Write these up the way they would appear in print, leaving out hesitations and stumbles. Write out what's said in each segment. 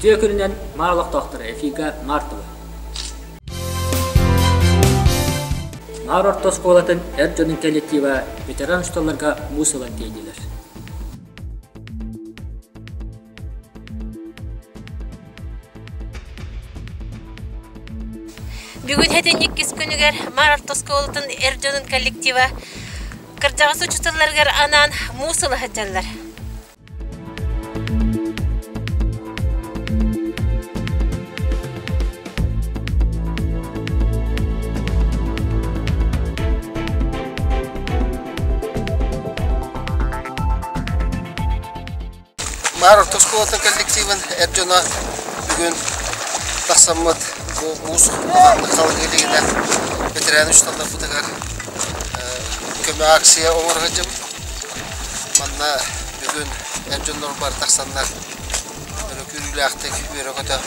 Үтүө күнүнэн Маар олохтоохторо эфиргэ Маар тылы. Маар орто оскуолатын эр дьонун коллектива ветеран учууталларга муус ылан тиэйдилэр. Бүгүн хэтинник иккис күнүгэр Маар орто оскуолатын эр дьонун коллектива кырдьаҕас учууталларыгар анаан муус ыла сылдьаллар. Маар орто оскуолатын коллективын эр дьоно бүгүн тахсаммыт бу муус улаханнык халыҥ илигинэ ветеран учууталларбытыгар көмө акция оҥоро сылдьабыт. Манна бүгүн эр дьоннор бары тахсаннар өрө күүрүүлээхтик үөрэ-көтө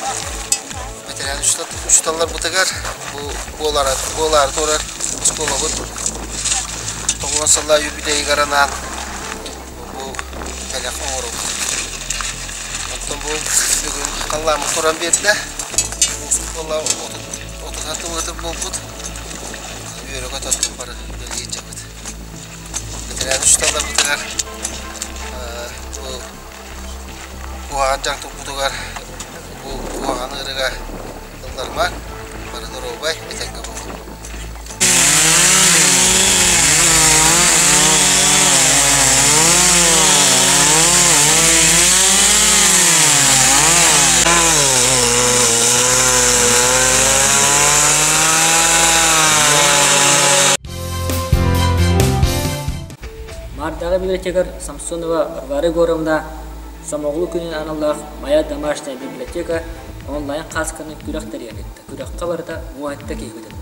ветеран учууталларбытыгар бу буолаары буолаары турар оскуолабыт 90 сыллаах юбилейыгар анаан бу бэлэх оҥоробут. Онтон бу бүгүн халлааммыт туран биэрдэ. Муусук буолла отут тымыытыр буолбут. Үөрэ-көтө бары үлэлии дьабыт. Бэтэрээн учууталларбытыгар бу куһаҕан дьаҥ турбутугар бу куһаҕан ыарыыга ылларымаҥ, бары доруобай, этэҥҥэ буолуҥ. Маардаҕы библиотекарь Самсонова Варвара Егоровна Сомоҕолуу күнүн аналлаах «Моя домашняя библиотека» онлайн-хаасканы күрэх тэрийэн ыытта. Күрэххэ барыта муоһатта киһи кытынна.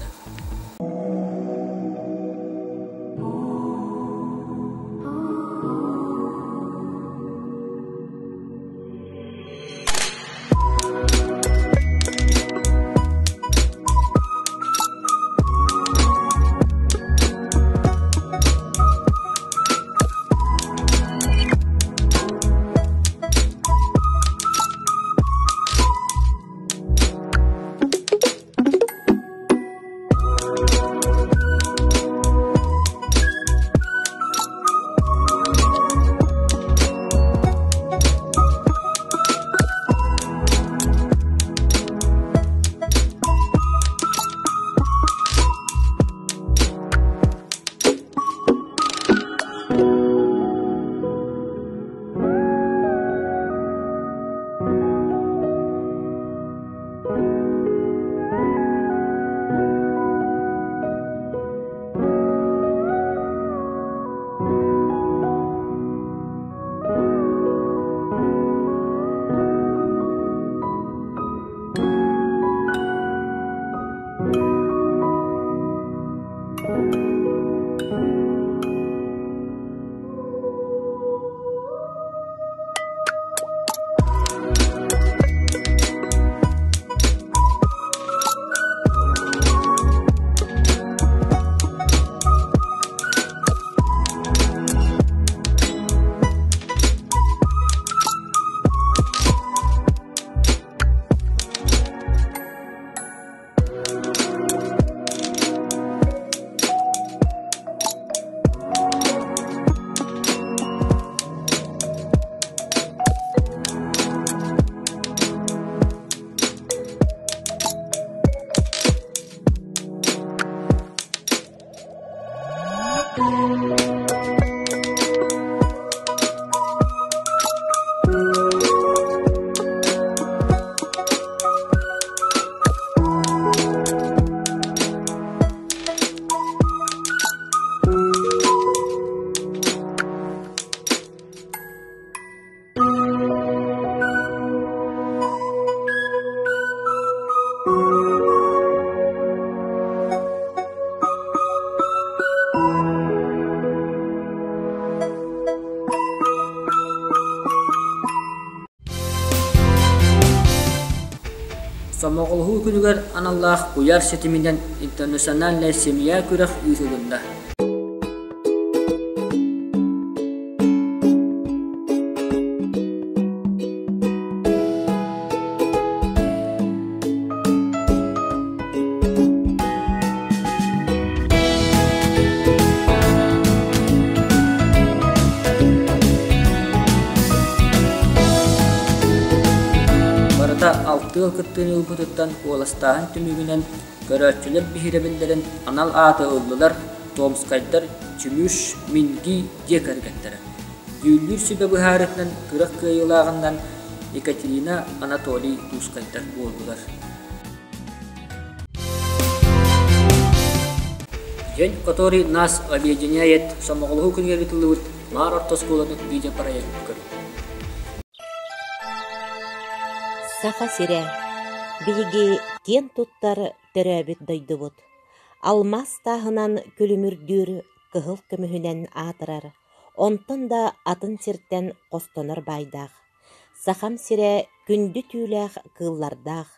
Сомоҕолоһуу күнүгэр аналлаах куйаар ситиминэн «Интернациональная семья» күрэх ыытылынна. ыал кыттыыны ылбытыттан куоластааһын түмүгүнэн көрөөччүлэр биһирэбиллэрин анал ааты ыллылар Томскайдар Чүмүш Минги дьиэ кэргэттэрэ. Дьүүллүүр сүбэ быһаарыытынан күрэх кыайыылааҕынан Екатерина Анатолий Тускайдар буоллулар. День, который нас объединяет сомоҕолоһуу күнүгэр ыытыллыбыт Маар орто оскуолатын видеопроект көрүҥ. Саха сирэ биһиги киэн туттар төрөөбүт дойдубут. Алмаас тааһынан күлүмүрдүүр кыһыл көмүһүнэн аатырар, онтон да атын сиртэн хостонор баайдаах. Сахам сирэ күндү түүлээх кыыллардаах,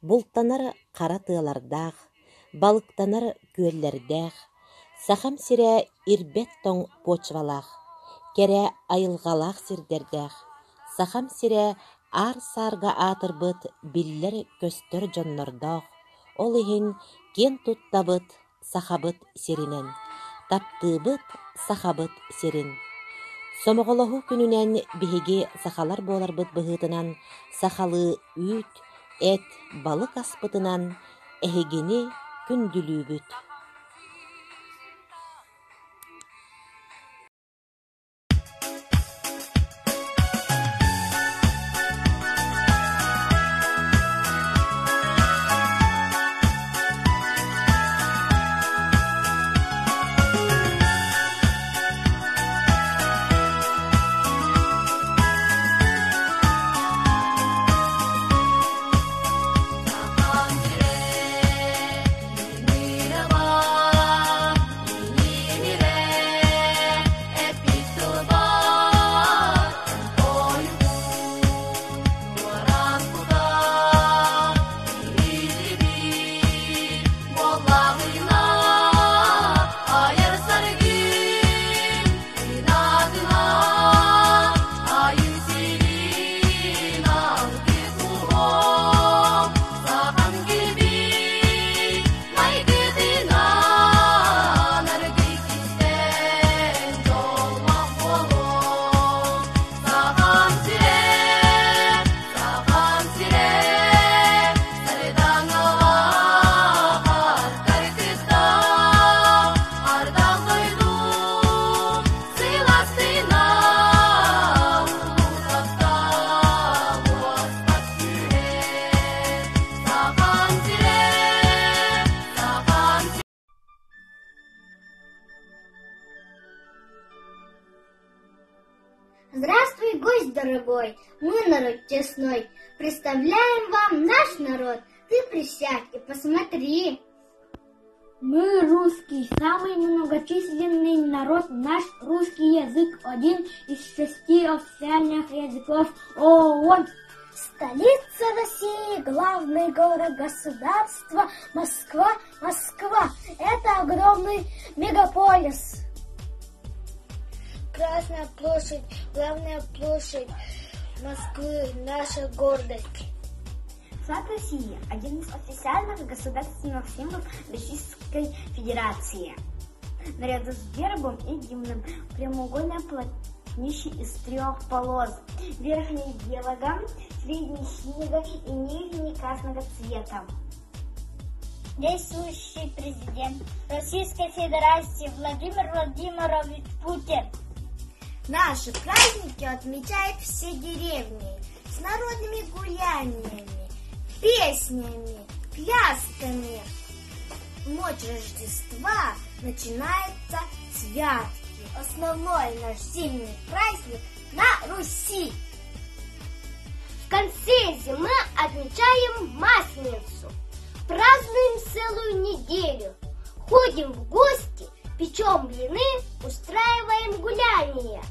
бултанар хара тыалардаах, балыктанар күөллэрдээх, Сахам сирэ ирбэт тоҥ почвалаах, кэрэ айылҕалаах сирдэрдээх, Сахам сирэ аар-саарга аатырбыт биллэр-көстөр дьоннордоох, ол иһин киэн туттабыт Сахабыт сиринэн, таптыыбыт Сахабыт сирин. Сомоҕолоһуу күнүнэн биһиги сахалар буоларбыт быһыытынан сахалыы үүт, эт, балык аспытынан эһигини күндүлүүбүт. Здравствуй, гость дорогой, мы народ честной. Представляем вам наш народ. Ты присядь и посмотри. Мы русский, самый многочисленный народ. Наш русский язык один из шести официальных языков ООН. Столица России, главный город государства Москва, Москва. Это огромный мегаполис. Красная площадь, главная площадь Москвы, наша гордость. Флаг России – один из официальных государственных символов Российской Федерации. Наряду с гербом и гимном прямоугольное полотнище из трех полос. Верхний белого, средний синего и нижний красного цвета. Действующий президент Российской Федерации Владимир Владимирович Путин. Наши праздники отмечают все деревни с народными гуляниями, песнями, плясками. Ночь Рождества начинается святки. Основной наш зимний праздник на Руси. В конце зимы отмечаем Масленицу. Празднуем целую неделю. Ходим в гости, печем блины, устраиваем гуляния.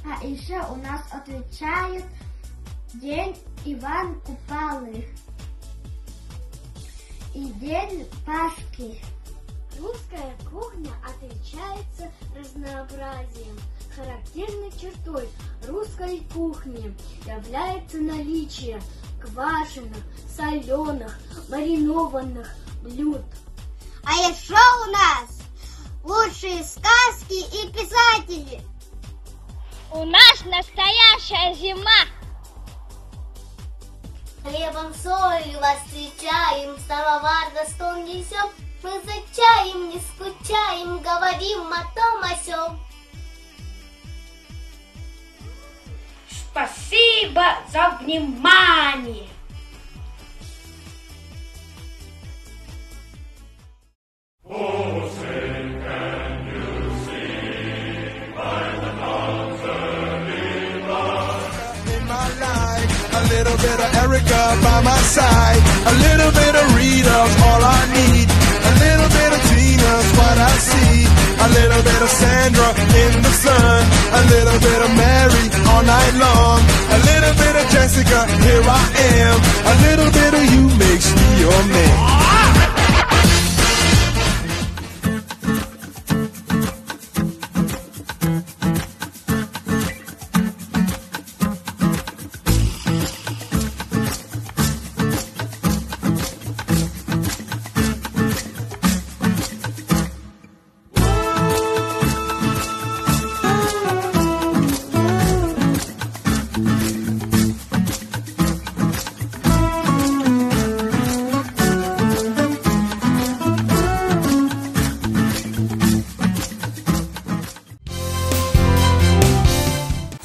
А еще у нас отмечают День Иван Купалы и День Пасхи. Русская кухня отличается разнообразием. Характерной чертой русской кухни является наличие квашеных, соленых, маринованных блюд. А еще у нас лучшие сказки и писатели. У нас настоящая зима. Хлебом солью вас встречаем, самовар за стол несем. Мы за чаем не скучаем, говорим о том о сём. Спасибо за внимание! A little bit of Erica by my side. A little bit of Rita's all I need. A little bit of Tina's what I see. A little bit of Sandra in the sun. A little bit of Mary all night long. A little bit of Jessica, here I am. A little bit of you makes me your man.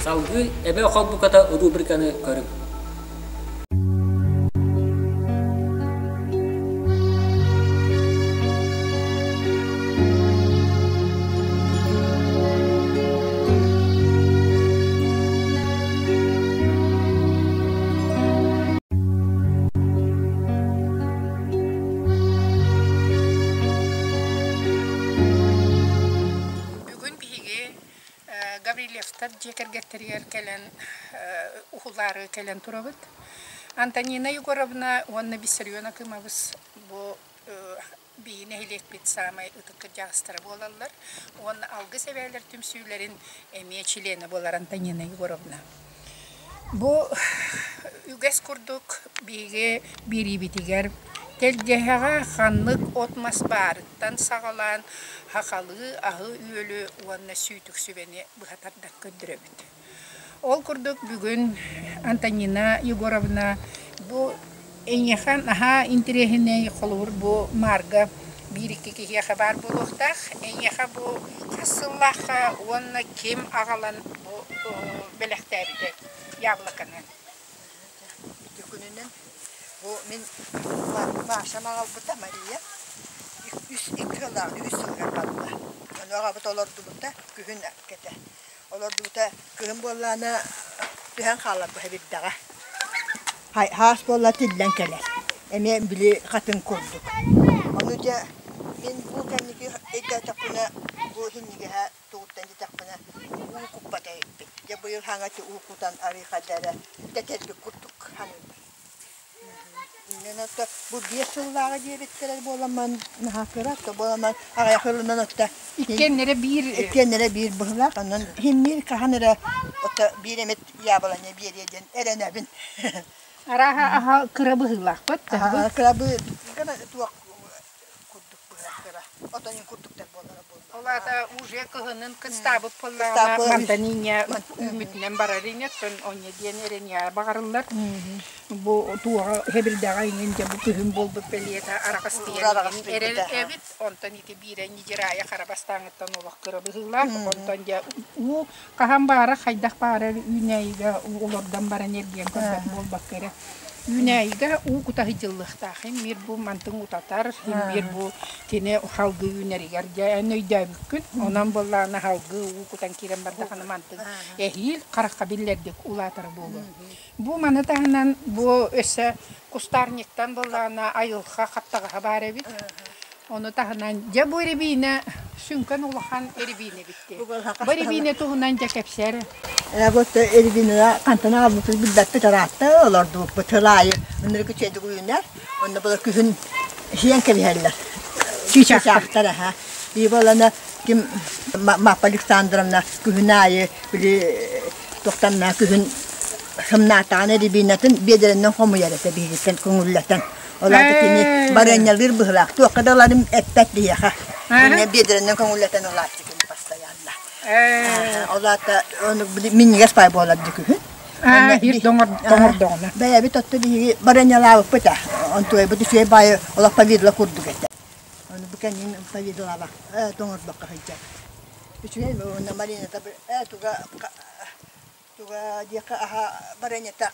Салгыы Эбэ холбуката рубриканы көрүҥ. Бүгүн биһиги Гаврильевтар дьиэ кэргэттэригэр кэлэн уһулаары кэлэн турабыт. Антонина Егоровна уонна Виссарион Акимович бу биһи нэһилиэкпит саамай ытык кырдьаҕастара буолаллар уонна Алгыс эбээлэр түмсүүлэрин эмиэ чилиэнэ буолар Антонина Егоровна. Бу үгэс курдук биһиги биэриибитигэр тэлгэһэҕэ ханнык от-мас баарыттан саҕалаан сахалыы аһы-үөлү уонна сүүтүк сүбэни быһа тардан көрдөрөбүт. Ол курдук бүгүн Антонина Егоровна бу эйиэхэ наһаа интэриэһинэй холобур бу маарга биир-икки киһиэхэ баар буолуохтаах. Эйиэхэ бу хас сыллаахха уонна ким аҕалан бу бэлэхтээбитэ яблоканы? Ити күнүнэн бу мин Машам аҕалбыта Мария үс икки сыллааҕы үс сылыгар барда. Ону аҕабыт олордубута күһүн кэтэ. Олордубута кыһын буоллаҕына түһэн хаалар быһа бирдэҕэ. Хаас буолла тиллэн кэлэр. Эмиэ били хатыҥ курдук. Ону дьэ мин бу кэнники өйдөөтөхпүнэ бу иһиннигэһэ тугуттан диэтэхпинэ уу куппата эбиппин. Дьэ быйыл хаҥа уу кутан арыый хайда эрэ тэтэрбит курдук саныыбын. Инньэ отто бу биэс сыллааҕы диэбиттэрэ буоламман наһаа кыра то буоламман аҕыйах ылынан отто Иккиэннэрэ биир иккиэннэрэ биир быһылаах онон иһимниир хаһан эрэ отто биир эмит яблоня биэриэ диэн эрэнэбин. Арааһа аһа кыра быһыылаахпыт. Кыра бы кыра туох курдук быһыылаах отонун курдуктар буолара буолла. Ол аата уже кыһынын кыстаабыт буоллаҕына мантан инньэ үүммүтүнэн барар инньэттэн онньо диэн эрэниэҕэ баҕарыллар. Бу туоҕа хэбирдэҕэ иҥин дьэ бу күһүн буолбут бэлиэтэ араҕастыйан эрэл эбит. Онтон ити биирэ ньидьираайа хара бастааҥыттан олох кыра быһыылаах. Онтон дьэ уу хаһан баара хайдах баарар үүнээйигэ олордон баран эргийэн көрбөт буолбакка эрэ үүнээйигэ уу кута сылдьыллыахтаах мир бу мантыҥ утатар мир бу кини халгыы үүнэригэр дьэ эн өйдөөбүккүн онон буоллаҕына халгыы уу кутан киирэн бардахына мантыҥ эһиил харахха биллэрдик улаатара буолуо бу маны таһынан бу өссө кустарниктан буоллаҕына айылҕа хаптаҕаһа баар эбит Ону таһынан, дьэ бу эрибиинэ сүҥкэн улахан эрибиинэ эбит дии. Бу эрибиинэ туһунан дьэ кэпсээр. Вот эрибиинэ хантан аҕалбыппыт билбэппит ыраатта олордубуппут сыл аайы ынырык үчүгэйдик үүнэр. Онно была күһүн сиэн кэбиһэллэр. Чыычаахтар аха. И буолана ким Маппа Александровна күһүн аайы били туохтанна күһүн сымнаатаҕына эрибиинэтин биэдэрэнэн хомуйар этэ биһигиттэн көҥүллэтэн. Ол аата кини барыанньалыыр быһыылаах. Туохха да ыларым эппэт биһиэхэ. Инньэ биэдэрэнэн көҥүллэтэн ылааччы кини постоянно. Ол аата ону минньигэс паай буолар дии күһүн. Иир тоҥордоҕуна. Бэйэбит отто биһиги баранньалаабыппыт а. Онтуойбут үчүгэй баайы олох повидло курдук этэ. Ону бу кэннин повидлолаабак тоҥорбокко сылдьар. Үчүгэй уонна Марината туга туга диэххэ аһа баранньата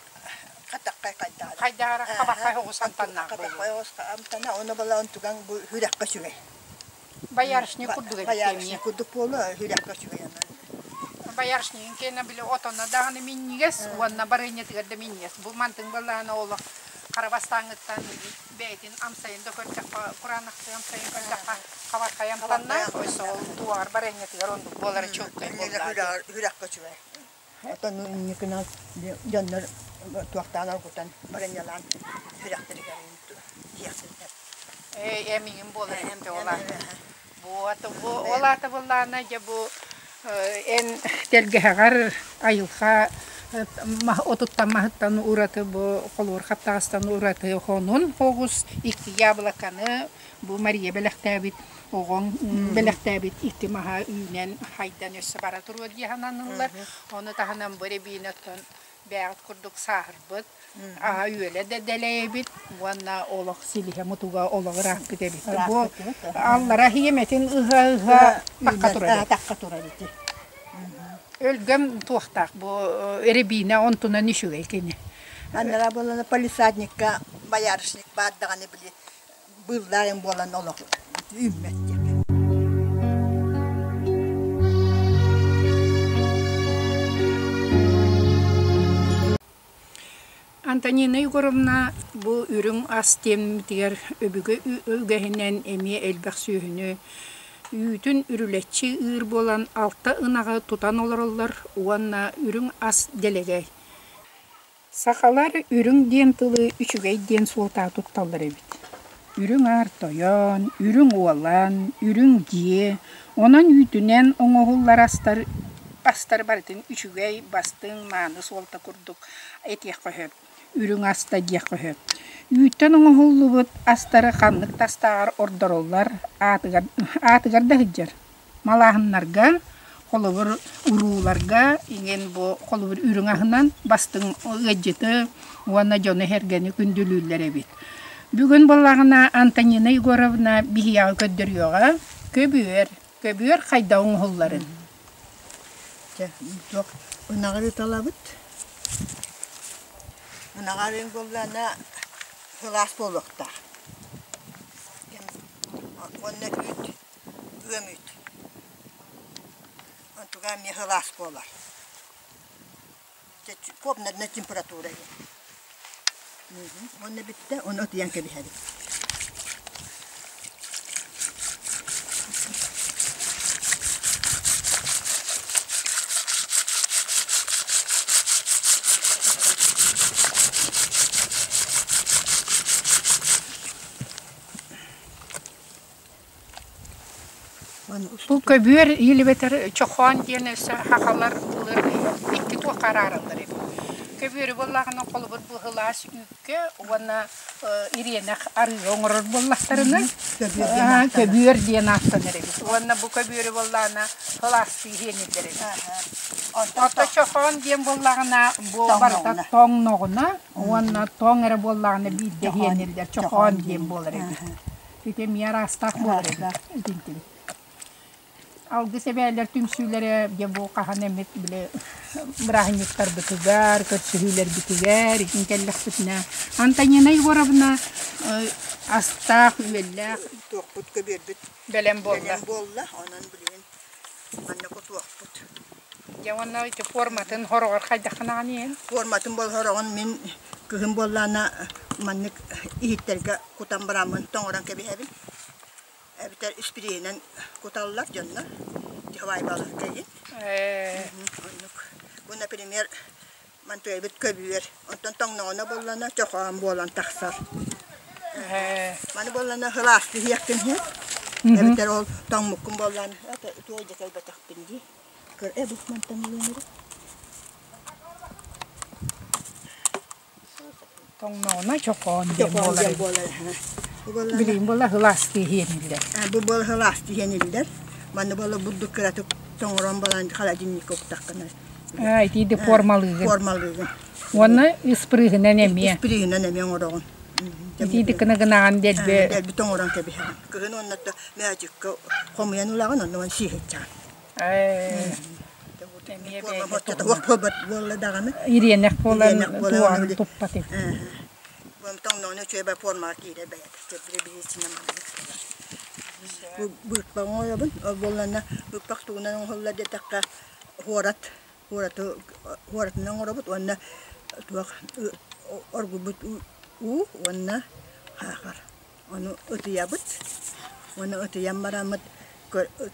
хатаххай хайдаара. Хайдаара хабаххай оҕус амтаннаах Хабаххай оҕус амтана ону бала онтугаҥ бу сүрэххэ үчүгэй. Боярышник курдук эбит Боярышник курдук буолуо сүрэххэ үчүгэй онон. Боярышнигын киэнэ били отоно даҕаны минньигэс уонна барыанньатыгар да минньигэс. Бу мантыҥ былаана олох хара бастааҥҥыттан бэйэтин амсайын да көрдөххө, кураанахтыы амсайын көрдөххө хабархай амтаннаах, өссө ол туоҕар барыанньатыгар оннук буолара чуолкай буоллаҕа. Сүрэххэ үчүгэй. Оттон инникинэн дьоннор туохтаан оргутан барыанньалаан сүрэхтэригэр тиэхсиннэр. Ээ, эмиҥин буолар эбит ол аата. Бу ол аата буоллаҕына дьэ бу эн тэлгэһэҕэр айылҕа отуттан маһыттан ураты бу холуур хаптаҕастан ураты хонун оҕус икки яблоканы бу Мария бэлэхтээбит оҕоҥ бэлэхтээбит икки маһа үүнэн хайдан өссө бара туруо дии сананыллар. Ону таһынан бу эрэбиини оттон бэйэҕит курдук сааһырбыт, аһа-үөлэ да дэлэйэбит уонна олох силиһэ мутуга олох ырааппыт эбит. Бу аллара иһиэмэтин ыһа-ыһа тахха турар эбит. Тахха турар ити. Өлгөм туохтаах бу эрэбиинэ онтунан үчүгэй кини. Аннара буолана полисадникка боярышник баар даҕаны били быыллаайын буолан олох үүммэт диэн. Антонина Егоровна бу үрүҥ ас диэммитигэр өбүгэ үгэһинэн эмиэ элбэх сүөһүнү үүтүн үрүлэччи ыыр буолан алта ынаҕы тутан олороллор уонна үрүҥ ас дэлэгэй. Сахалар үрүҥ диэн тылы үчүгэй диэн суолтаҕа тутталлар эбит. Үрүҥ аар тойон, үрүҥ уолан, үрүҥ дьиэ, онон үүтүнэн оҥоһуллар астар астары барытын үчүгэй, бастыҥ, мааны суолта курдук этиэххэ сөп, үрүҥ аста диэххэ сөп. Үүттэн оҥоһуллубут астары ханнык да астааҕар ордороллор, аатыгар, аатыгар да сылдьар. Малааһыннарга, холобур, урууларга иҥин бу холобур үрүҥ аһынан бастыҥ ыалдьыты уонна дьону-сэргэни күндүлүүллэр эбит. Бүгүн буоллаҕына Антонина Егоровна биһиэхэ көрдөрүөҕэ көбүөр, көбүөр хайдах оҥоһулларын. Чэ, туох ынаҕы талабыт. Ынаҕы буоллаҕына сылаас буолуохтаах. Уонна үүт ыам үүт. Онтуга эмиэ сылаас буолар. Комнатная температура Уонна бүттэ, ону утуйан кэбиһэбит. Бу көбүөр иилибэтэр чохоон диэн өссө сахалар былыр икки туохха араараллар эбит. Көбүөрү буоллаҕына холобур быһылаас үүккэ уонна ириэнэх арыыга оҥорор буоллахтарына көбүөр диэн ааттанар эбит. Уонна бу көбүөрү буоллаҕына сылаастыы иһиэниллэр эбит. Оттон чохоон диэн буоллаҕына бу барыта тоҥноҕуна уонна тоҥ эрэ буоллаҕына биирдэ иһиэниллэр чохоон диэн буолар эбит. Ити эмиэ араастаах буолар эбит итинтибит. Алгыс эбээлэр түмсүүлэрэ дьэ бу хаһан эмит били бырааһынньыктарбытыгар, көрсүһүүлэрбитигэр итин кэллэхпитинэ Антонина Егоровна астаах-үөллээх Туохпут көбүөрбүт бэлэм буолла. Бэлэм буолла, онон билигин манна кутуохпут. Дьэ уонна ити форматын хороҕор хайдаххынаҕын иһин? Форматын бол хороҕун мин кыһын буоллаҕына маннык иһиттэргэ кутан бараммын тоҥорон кэбиһэбин. Эбэтэр испириэһинэн куталлар дьоннор хабаайбаларга иһин. Оннук. Бу, например, мантыайбыт көбүөр. Онтон тоҥноҕуна буоллана чохоон буолан тахсар. Маны буоллана сылаастыы иһиэххин иһин. Эбэтэр ол тоҥмуккун буоллаан туой дьэ кэлбэтэхпин дии. Көр, э бу мантан ылыам эрэ. Тоҥноҕуна чохоон диэн буолар Билигин буола сылаастыы иһиэниллэр. Бу буола сылаастыы иһиэниллэр. Манна буола бурдук кыратык тоҥорон балан холодильникка уктаххына. Аа, итииди формалыыгын. Формалыыгын. Уонна ыспырыыһынан эмиэ. Ыспырыыһынан эмиэ оҥороҕун. Итииди кына гынаҕын дэлби. Дэлби тоҥорон кэбиһэҕин. Кыһын уонна мээчиккэ хомуйан ылаҕын, онно сииһиччэҕин. Буолла даҕаны. Ириэнэх буолан туоҕун туппат Тоҥноҕуна үчүгэй формаҕа киирэр бэйэтэ. Чэбдири бириисинэн маннык Быыппах оҥоробун. Ол буолланна быыппах тугунан оҥоһуллар диэтэххэ хуорат хуораты хуоратынан оҥоробут уонна туох оргуйбут уу уонна хаахар. Ону ытыйабыт. Уонна ытыйан бараммыт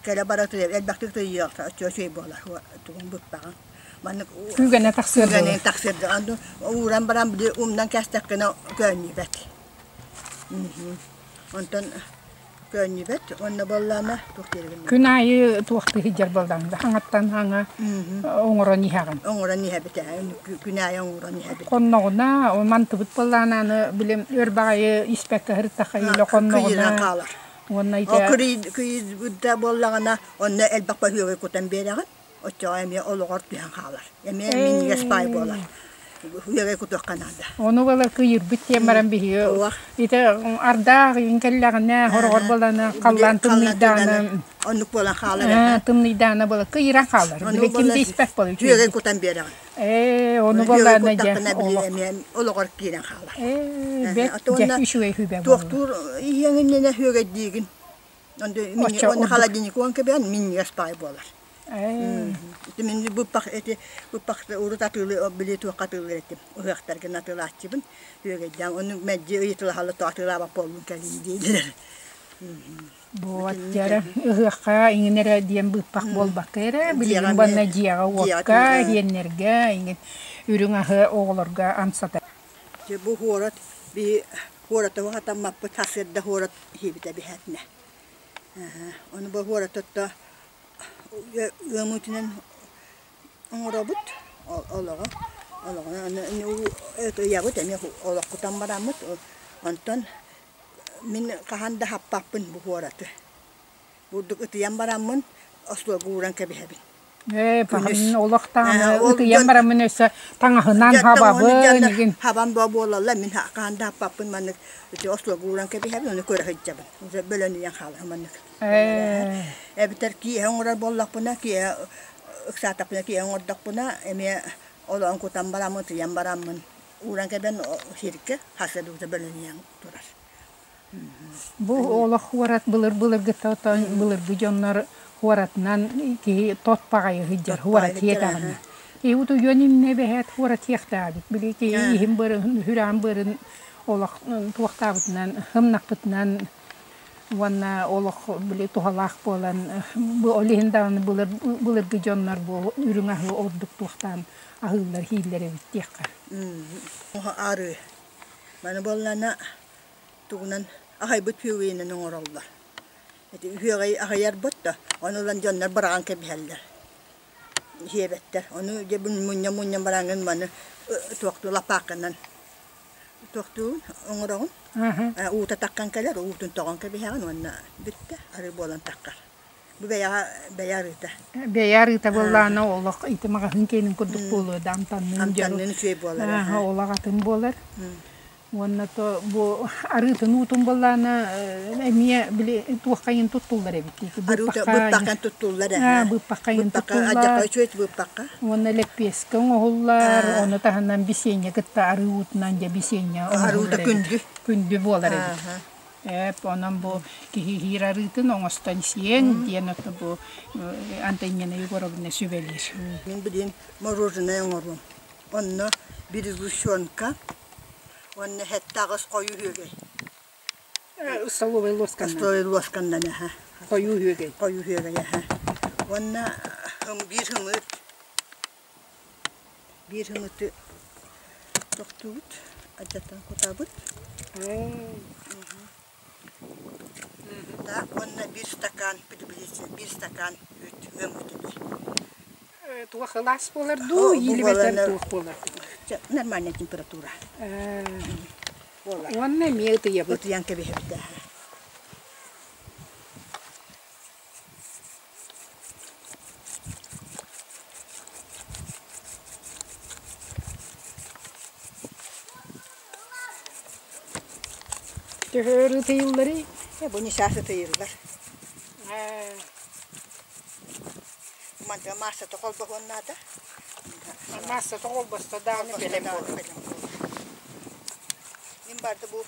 кэлэ бара ытыйа элбэхтик ытыйыахха үчүгэй буолар тугун быппаҕын. Маннык Күүгэнэ тахсыар күүгэнэ тахсыар аны ууран баран били умнан кээстэххинэ көөнньүбэт. Онтон көөнньүбэт уонна буоллаҕына туох диэри Күн аайы туохтыы сылдьар буоллаҕыҥ да хаҥаттан хаҥа оҥорон иһэҕин. Оҥорон иһэбит ээ күн аайы оҥорон иһэбит. Хонноҕуна мантыбыт буоллаҕына аны били өр баҕайы испэккэ сырыттахха илэ хонноҕуна Кыйынан хаалар. Уонна ити Кыйыйбыта буоллаҕына онно элбэх бөһүөгү кутан биэрэҕин оччоҕо эмиэ олоҕор түһэн хаалар. Эмиэ минньигэс паай буолар. Үөгэй кутуохха наада. Ону буолар кыйырбыт диэн баран биһиги ити ардаах иин кэллэҕинэ хороҕор буолана халлаан тымныйдаана оннук буолан хаалар тымныйдаана буола кыйыран хаалар. Били ким да испэт буолар. Үөгэй кутан биэрэҕин. Ээ ону буоллаана дьэ эмиэ олоҕор киирэн хаалар. Ээ бэт дьэ үчүгэй хүбэ буолла. Туохтуур иһиэҥиннэнэ үөгэйдиигин. Онно холодильник уон кэбиһэн минньигэс паай буолар. Ити мин быппах эти быппах урут атыылыы били туохха атыылыыр этим ыһыахтаргын атыылааччыбын үөгэйдээн ону мэлдьи ыйытылаһалла то атыылаабат буоллун кэлин дииллэр. Вот дьэрэ ыһыахха иҥин эрэ диэн быыппах буолбакка эрэ билигин уонна дьиэҕэ уокка иһиэннэргэ иҥин үрүҥ аһы оҕолорго амсата. Дьэ бу куорат биһи куораты хатаммаппыт сарсыарда куорат иһибитэ биһээтинэ. Ону бу куоратытта ыамыытынан оҥоробут олоҕу олоҕу ыйабыт эмиэ олоххутан бараммыт онтон мин хаһан да хаппаппын бу куораты бурдук ытыйан бараммын остуолга ууран кэбиһэбин Ээ, пахын олох даҕаны ытыйан бараммын өссө таҥаһынан хабабын игин. Хабан боо буолаллар, мин хаһан да хаппаппын маннык ити остуолга ууран кэбиһэбин, ону көрө сылдьабын. Уже бөлөнүйэн хаалар маннык. Эбэтэр киэһэ оҥорор буоллахпына, киэһэ ыксаатахпына киэһэ оҥордохпуна, эмиэ олоон кутан бараммын, ытыйан бараммын ууран кэбэн сиргэ хас да бөлөнүйэн турар. Бу олох куорат былыр-былыргыта отон былыргы дьоннор куоратынан киһи тот баҕайы сылдьар куорат иэтэҕинэ. И утуйуон иннэ эбэһээт куорат иэхтээбит. Били киһи иһин быарын, сүрэҕин быарын олох туохтаабытынан, һымнаппытынан уонна олох били туһалаах буолан бу ол иһин даҕаны былыр былыргы дьоннор бу үрүҥ аһы ордук туохтаан аһыыллар иһииллэр эбит диэххэ. Арыы. Маны буоллаҕына тугунан аһайбыт үөгүйүнэн оҥороллор. Ити үөгэй аһыйарбыт да, ону ылан дьоннор быраҕан кэбиһэллэр. Иһиэбэттэр. Ону дьэ мунньа-мунньан бараҥҥын маны туохтуу лапаакканан туохтуун оҥороҕун. Уута таххан кэлэр, уутун тоҕон кэбиһэҕин уонна бүттэ, арыы буолан таххар. Бу бэйэҕэ бэйэ арыыта. Бэйэ арыыта буоллаҕына олох ити маҕаһыын киэнин курдук буолуо да амтанныын Амтанныын үчүгэй буолар. Олох атын буолар. Уонна то бу арыытын уутун буоллаҕына эмиэ били туоххайын туттуллар эбит дии. Быппаххан туттуллар ээ. Быппаххайын туттуллар. Үчүгэй быппахха. Уонна лэппиэскэ оҥоһуллар, ону таһынан бисиэнньэ кытта арыы уутунан дьэ бисиэнньэ Арыыта күндү. Күндү буолар эбит. Эп, онон бу киһи иһиир арыытын оҥостон сиэҥ диэн ото бу Антонина Егоровна сүбэлиир. Мин билигин мороженое оҥоруом. Онно бирюзущенка уонна 7-8 хойуу үөгэй. Столовай лосканнан. Столовай лосканнан аха. Хойуу үөгэй. Хойуу үөгэй аха. Уонна биир хымыт биир хымыты тохтуубут, алдьатан кутабыт. Так уонна биир стакан биир стакан үүт ыам үүтүнүй. Туох ылаас буолар дуу, или бэтэр туох буолар? Нормальная температура. Буолар. Уонна эмиэ ытыйабыт. Ытыйан кэбиһэбит Төһө өр ытыйылларый? Бу ньысаас ытыйыллар. Мантан маассата холбоһуон наада. Маассата холбосто даҕаны бэлэм буолар. Мин барда бу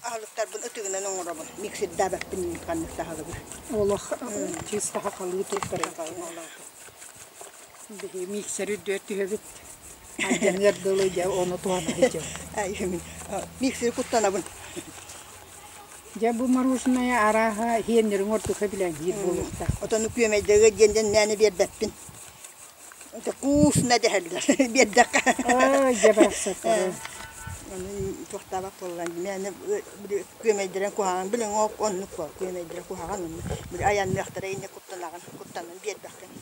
аһылыктарбын ытыгынан оҥоробун. Миксердаабаппын ханнык да аһылыгы. Олох чыыстаха халыы туттар Биһи миксер үрдүөр түһэбит. Алдьаныар дылы дьэ ону туһана сылдьабыт. Миксери куттанабын. Дьэ бу мороженое арааһа иһиэннэриҥ ордук сөбүлээн сиир буолуохтаах. Отону күөмэйдэргэ диэн диэн мээнэ биэрбэппин. Вкусно дэһэллэр биэрдэххэ. Ой, дьэ барахсаттары. Ону туохтаабат буоллаан мээнэ күөмэйдэрин куһаҕан билиҥ оннук буол күөмэйдэрэ куһаҕан оннук били айанныахтара иннэ куттанаҕын куттанан биэрбэххин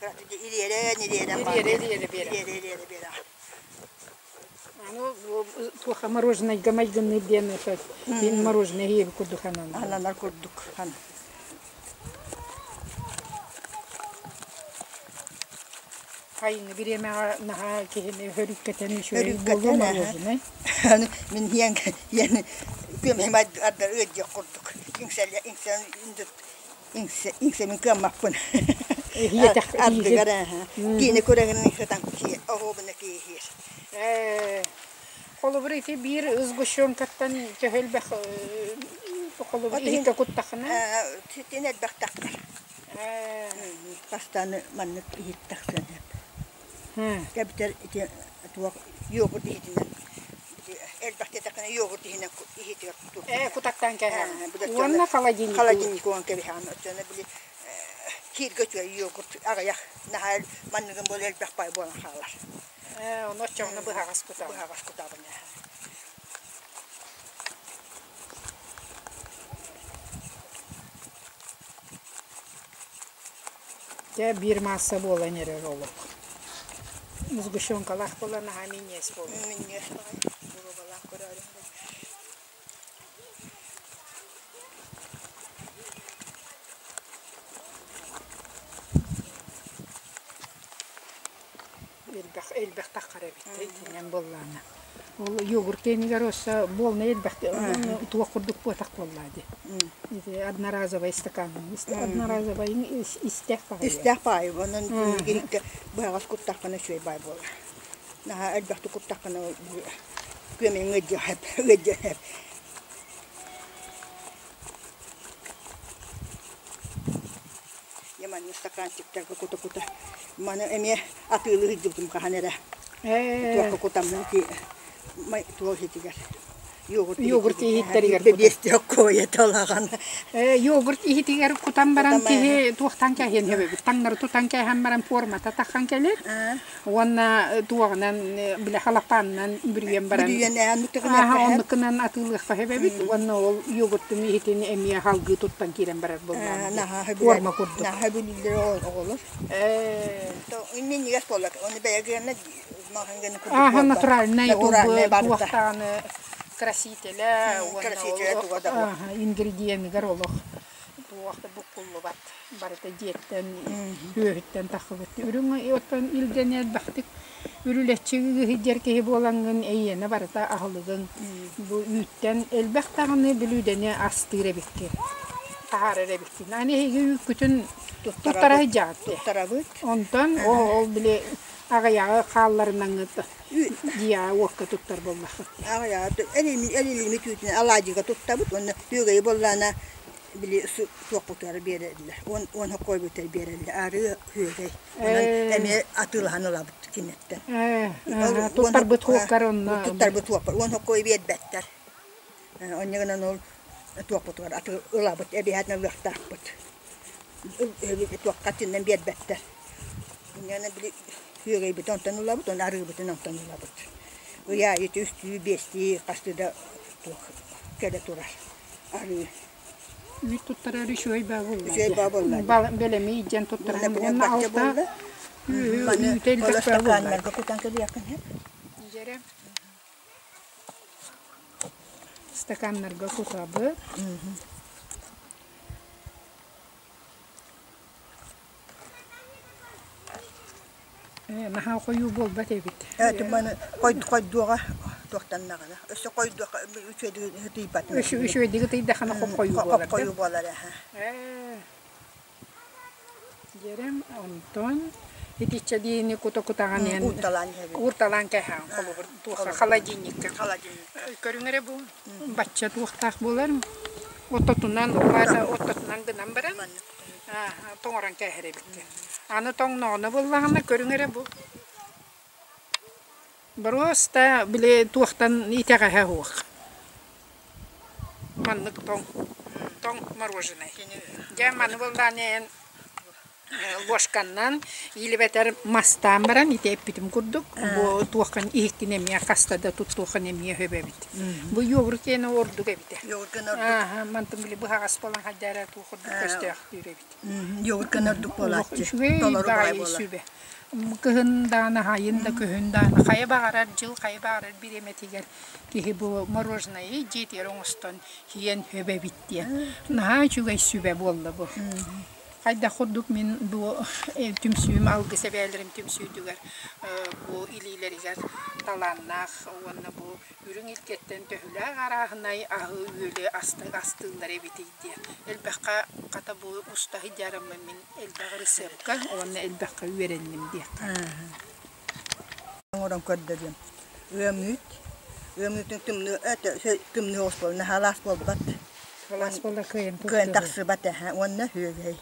кыратык ириэрэн ириэрэн Ириэрэ-ириэрэ биэрэ. ириэрэ-ириэрэ биэрэҕин Аны туохха мороженайга майгынныыр диэн это мин мороженое иһиэбит курдук ананар. Ананар курдук. Хайыҥы бириэмэҕэ наһаа киһини хөрүккэтэн үчүгэй буолуо мороженай. Мин иэн иэн күөмэһим ардар ыаддьыах курдук. Иҥсэлэ иҥсэн иҥсэмин кыаммаппын. Ардыгар киини көрөгүн сытан оһуобуна кииһиир. Холобур ити биир сгущенкаттан төһө элбэх холобур иһиккэ куттахына? Ситин элбэх тахсар. Бастааны маннык иһит тахсан Кэбитэр ити туох йогурт иһитинэн элбэх диэтэххинэ йогурт иһинэн иһитигэр Ээ, кутаттаан кээһэҕин. Уонна холодильник. Холодильник уган кэбиһэҕин. Оччоно били кииргэ үчүгэй йогурт аҕыйах наһаа манныгын буола элбэх баай буолан хаалар. Ээ, ону оччоҕуна быһаҕас кутаҕын. Быһаҕас кутаҕын ээ. Дьэ, биир маасса буолан эрэр олох. Сгущенкалаах буолан наһаа минньиэс буолар. Минньиэс баҕайы. Боруобалаах көрөөрүҥ Элбэх элбэх таххар эбит итинэн буоллаана. Ол йогурт кэннигэр өссө буолна элбэх туох курдук буотах буоллаа дии. Ити одноразовай стакан одноразовай истээх баҕайы. Истээх баҕайы онон иһиккэ быһаҕас куттаххына үчүгэй баай буолар. Наһаа элбэхтик куттаххына күөмэйиҥ ыалдьыа ыалдьыа Дьэ маннык стаканчиктарга кута-кута маны эмиэ атыылыы сылдьыбытым хаһан эрэ. Туохха кутаммын ити туох иһитигэр йогурт Йогурт иһиттэригэр бэбиэстиэх куойа талаҕан. Йогурт иһитигэр кутан баран киһи туохтан кээһиэн сөбөбүт. Таҥнары тутан кээһэн баран формата таххан кэлэр. Уонна туоҕунан бile халапаанынан бүрүйэн баран оннукунан атыылыахха сөп эбит уонна ол йогуртун иһитин эмиэ халгыы туттан киирэн барар буоллаҕа форма курдук. Наһаа бүлүүллэр оҕолор. Минньигэс буоллар оны бэйэ гыанна маҕан курдук Ааха натуральнай ол туохтааны красителя уонна ингредиеныгар олох туох да буккуллубат барыта дьиэттэн, үөһүттэн тахсыбыт. Үрүҥ оттон илдьэн элбэхтик үрүлэччи ыһыдьар киһи буолаҥҥын эйиэнэ барыта аһылыгыҥ. Бу үүттэн элбэх даҕаны бүлүүдэни астыыр эбиккин, таһаарар эбиккин. Аны эһиги үүккүтүн туттара сылдьаҕыт дии. Туттарабыт. Онтон ол били аҕыйаҕы хаалларынаҥҥыт дьиэҕэ уокка туттар буоллаххыт. Аҕыйаҕы эрилимит үүтүнэн алаадьыга туттабыт уонна үөгэйи буоллаҕына били суохпутугар биэрэллэр уон уон хоккойбутугар биэрэллэр арыы үөгэй онон эмиэ атыылаһан ылабыт киниттэн туттарбыт хуоккар онно туттарбыт хуоккар уон хоккой биэрбэттэр онньо гынан ол туохпутугар аты ылабыт эбиһээтин ылыахтаахпыт туохха тиннэн биэрбэттэр инньэ били үөгэйбитин онтон ылабыт уонна арыыбытын онтон ылабыт ый аайы үстүү биэстии хастыы да туох кэлэ турар арыы Үүт туттарар үчүгэй баа буолла. Үчүгэй баа буолла. Бэлэми илдьэн туттаран уонна алта үүтэ элбэх баа буолла. кутан кэлиэххин сөп. Дьэрэ. Стаканнарга кутабыт. Наһаа хойуу буолбат эбит. Маны хойдуоҕа. Туохтаннаҕына. Өссө хойдуох үчүгэйдик ытыйбат. Үчүгэйдик ытыйдахына хоп-хойуу буолар. Хоп-хойуу буолар эһэ. Дьэрем онтон итиччэ диини кута-кутаҕан иһэн Уурталаан иһэбин. Уурталаан кэһээн холобур туохха холодильникка. Холодильникка. Көрүҥ эрэ бу бачча туохтаах буолар. Оттотунан улаата оттотунан гынан баран тоҥорон кээһэр эбиккин. Аны тоҥноҕуна буоллаҕына көрүҥ эрэ бу Боруоста били туохтан итэҕэһэ суох. Маннык тоҥ тоҥ мороженай. Дьэ маны буоллаҕына эн ложканнан илибэтэр мастаан баран ити эппитим курдук бу туоххын иһиккин эмиэ хаста да туттуоххун эмиэ сөп эбит. Бу йогурт диэн ордук эбитэ. Йогурт ордук. Мантан били быһаҕас буолан хайдара туох курдук көстөөхтүүр эбит. Йогурт ордук буолааччы. Үчүгэй Толору баҕайы баҕайы буолар. сүбэ. Кыһын даҕаны, сайын да, күһүн даҕаны хайа баҕарар дьыл хайа баҕарар бириэмэтигэр киһи бу мороженайы дьиэтигэр оҥостон сиэн сөп эбит диэн. Наһаа үчүгэй сүбэ буолла бу. Хайдах курдук мин бу түмсүүм алгыс эбээлэрим түмсүүтүгэр бу илиилэригэр талааннаах уонна бу үрүҥ илгэттэн төһөлөөх арааһынай аһы-үөлү астыыллар эбитий диэн. Элбэххэ хата бу уста сылдьарыммын мин элбэх ырысыапка уонна элбэххэ үөрэнним диэххэ. Оҥорон көрдөрүөм. Ыам үүт. Ыам үүтүн тымныы тымныы оҕус буолла. Наһаа буолбат. Халаас буолла кыайан Кыайан тахсыбат эһэ. Уонна үөгэй.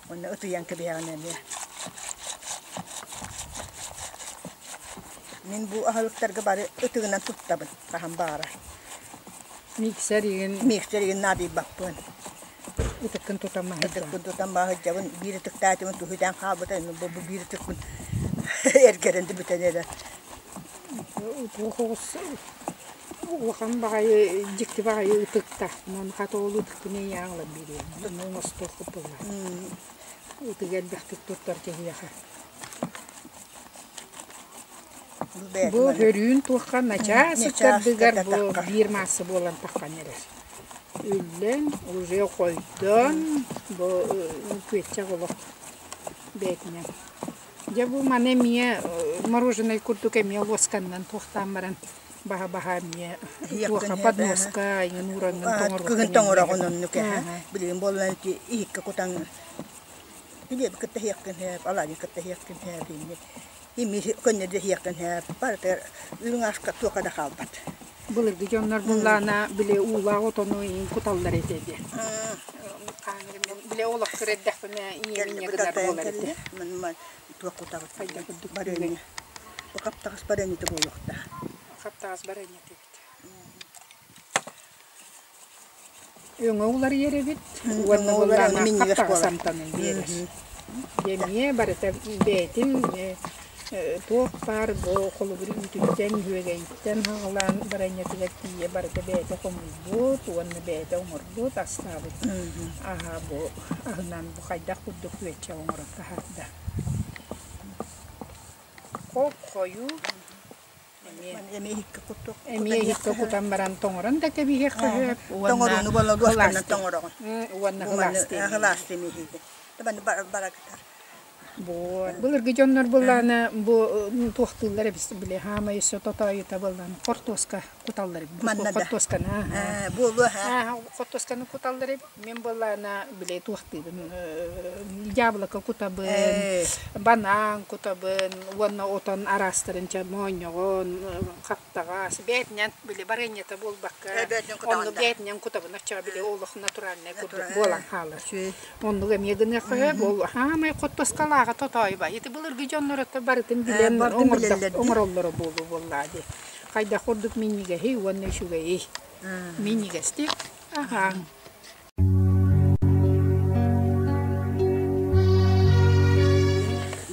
Уонна ытыйан кэбиһэҕин эмиэ. Мин бу аһылыктарга бары ытыгынан туттабын хаһан баҕарар. Миксер игин Миксер игин наадыйбаппын. Ытыккын тутан Ытыкпын тутан баһыдьабын биир ытыктаатыбын туһутан хаалбыта бу биир ытыкпын эргэрэн да бүтэн эрэр. Туох оҕус улахан баҕайы дьикти баҕайы ытыкта. Онон хата ол ытыкпын эйиэхэ ылан биэриэм. Ону оҥостуохпут буоллар. Ытыгы элбэхтик туттар киһиэхэ. Бу хөрүүн туохха начаас ыккардыгар бу биир маасса буолан таххан эрэр. Үллэн, уже хойдон, бу күөччэх олох бэйэтинэн. Дьэ бу маны эмиэ мороженай курдук эмиэ луосканнан туохтаан баран баһа-баһа эмиэ туохха подноска иҥин уураҥҥын тоҥоруоххун Кыһын тоҥороҕун оннук эһэ. Билигин буоллар ити иһиккэ кутан килиэби кытта иһиэххин сөп, алаадьы кытта иһиэххин сөп инник. Ими көннөрү иһиэххин сөп. Барытыгар үрүҥ аска туохха да хаалбат. Былыргы дьоннор буллаана били уулаах отону иҥин куталлар этэ диэн. Били олох кыра эрдэхпинэ ийэм инньэ гынар буолар этэ. Туох кутаҕыт барыанньа. Бу хаптаҕас барыанньата буолуохтаах. Хаптаҕас барыанньата эбит. Өҥө уларыйар эбит уонна буоллаҕына хаптаҕас амтанын биэрэр. Эмиэ барыта бэйэтин туох баар бу холобур үүтүттэн, үөгэйиттэн саҕалаан баранньатыгар тиийэ барыта бэйэтэ хомуйбут уонна бэйэтэ оҥорбут, астаабыт аһа бу аһынан бу хайдах курдук күөччэх оҥорон таһаарда. Хоп-хойуу Эмиэ иһиккэ кутан баран тоҥорон да кэбиһиэххэ сөп уонна Тоҥорууну буолла луосканан тоҥороҕун. Уонна һылаастыы. Һылаастыы миһиги. Табаны баракытар. Былыргы дьоннор былаана бу туохтууллар эбис били хаамай өссө тотоойута былаан хортуоска куталлар эбит. Хортуосканы буолуо ха. Хортуосканы куталлар эбит. Мин былаана били туохтыыбын яблоко кутабын, банан кутабын уонна отон араастарын чэ моонньоҕон, хаптаҕас бээтинэн били барыанньата буолбакка онну бээтинэн кутабын оччоҕо били олох натуральнай курдук буолан хаалар. Оннук эмиэ гыныахха сөп. Ол хаамай хоттоскалааҕа тотоойбай. Ити былыргы дьоннор ото барытын билэн оҥороллоро буолуо буоллаа дии. Хайдах курдук минньигэһий уонна үчүгэйий. Минньигэстик аһааҥ.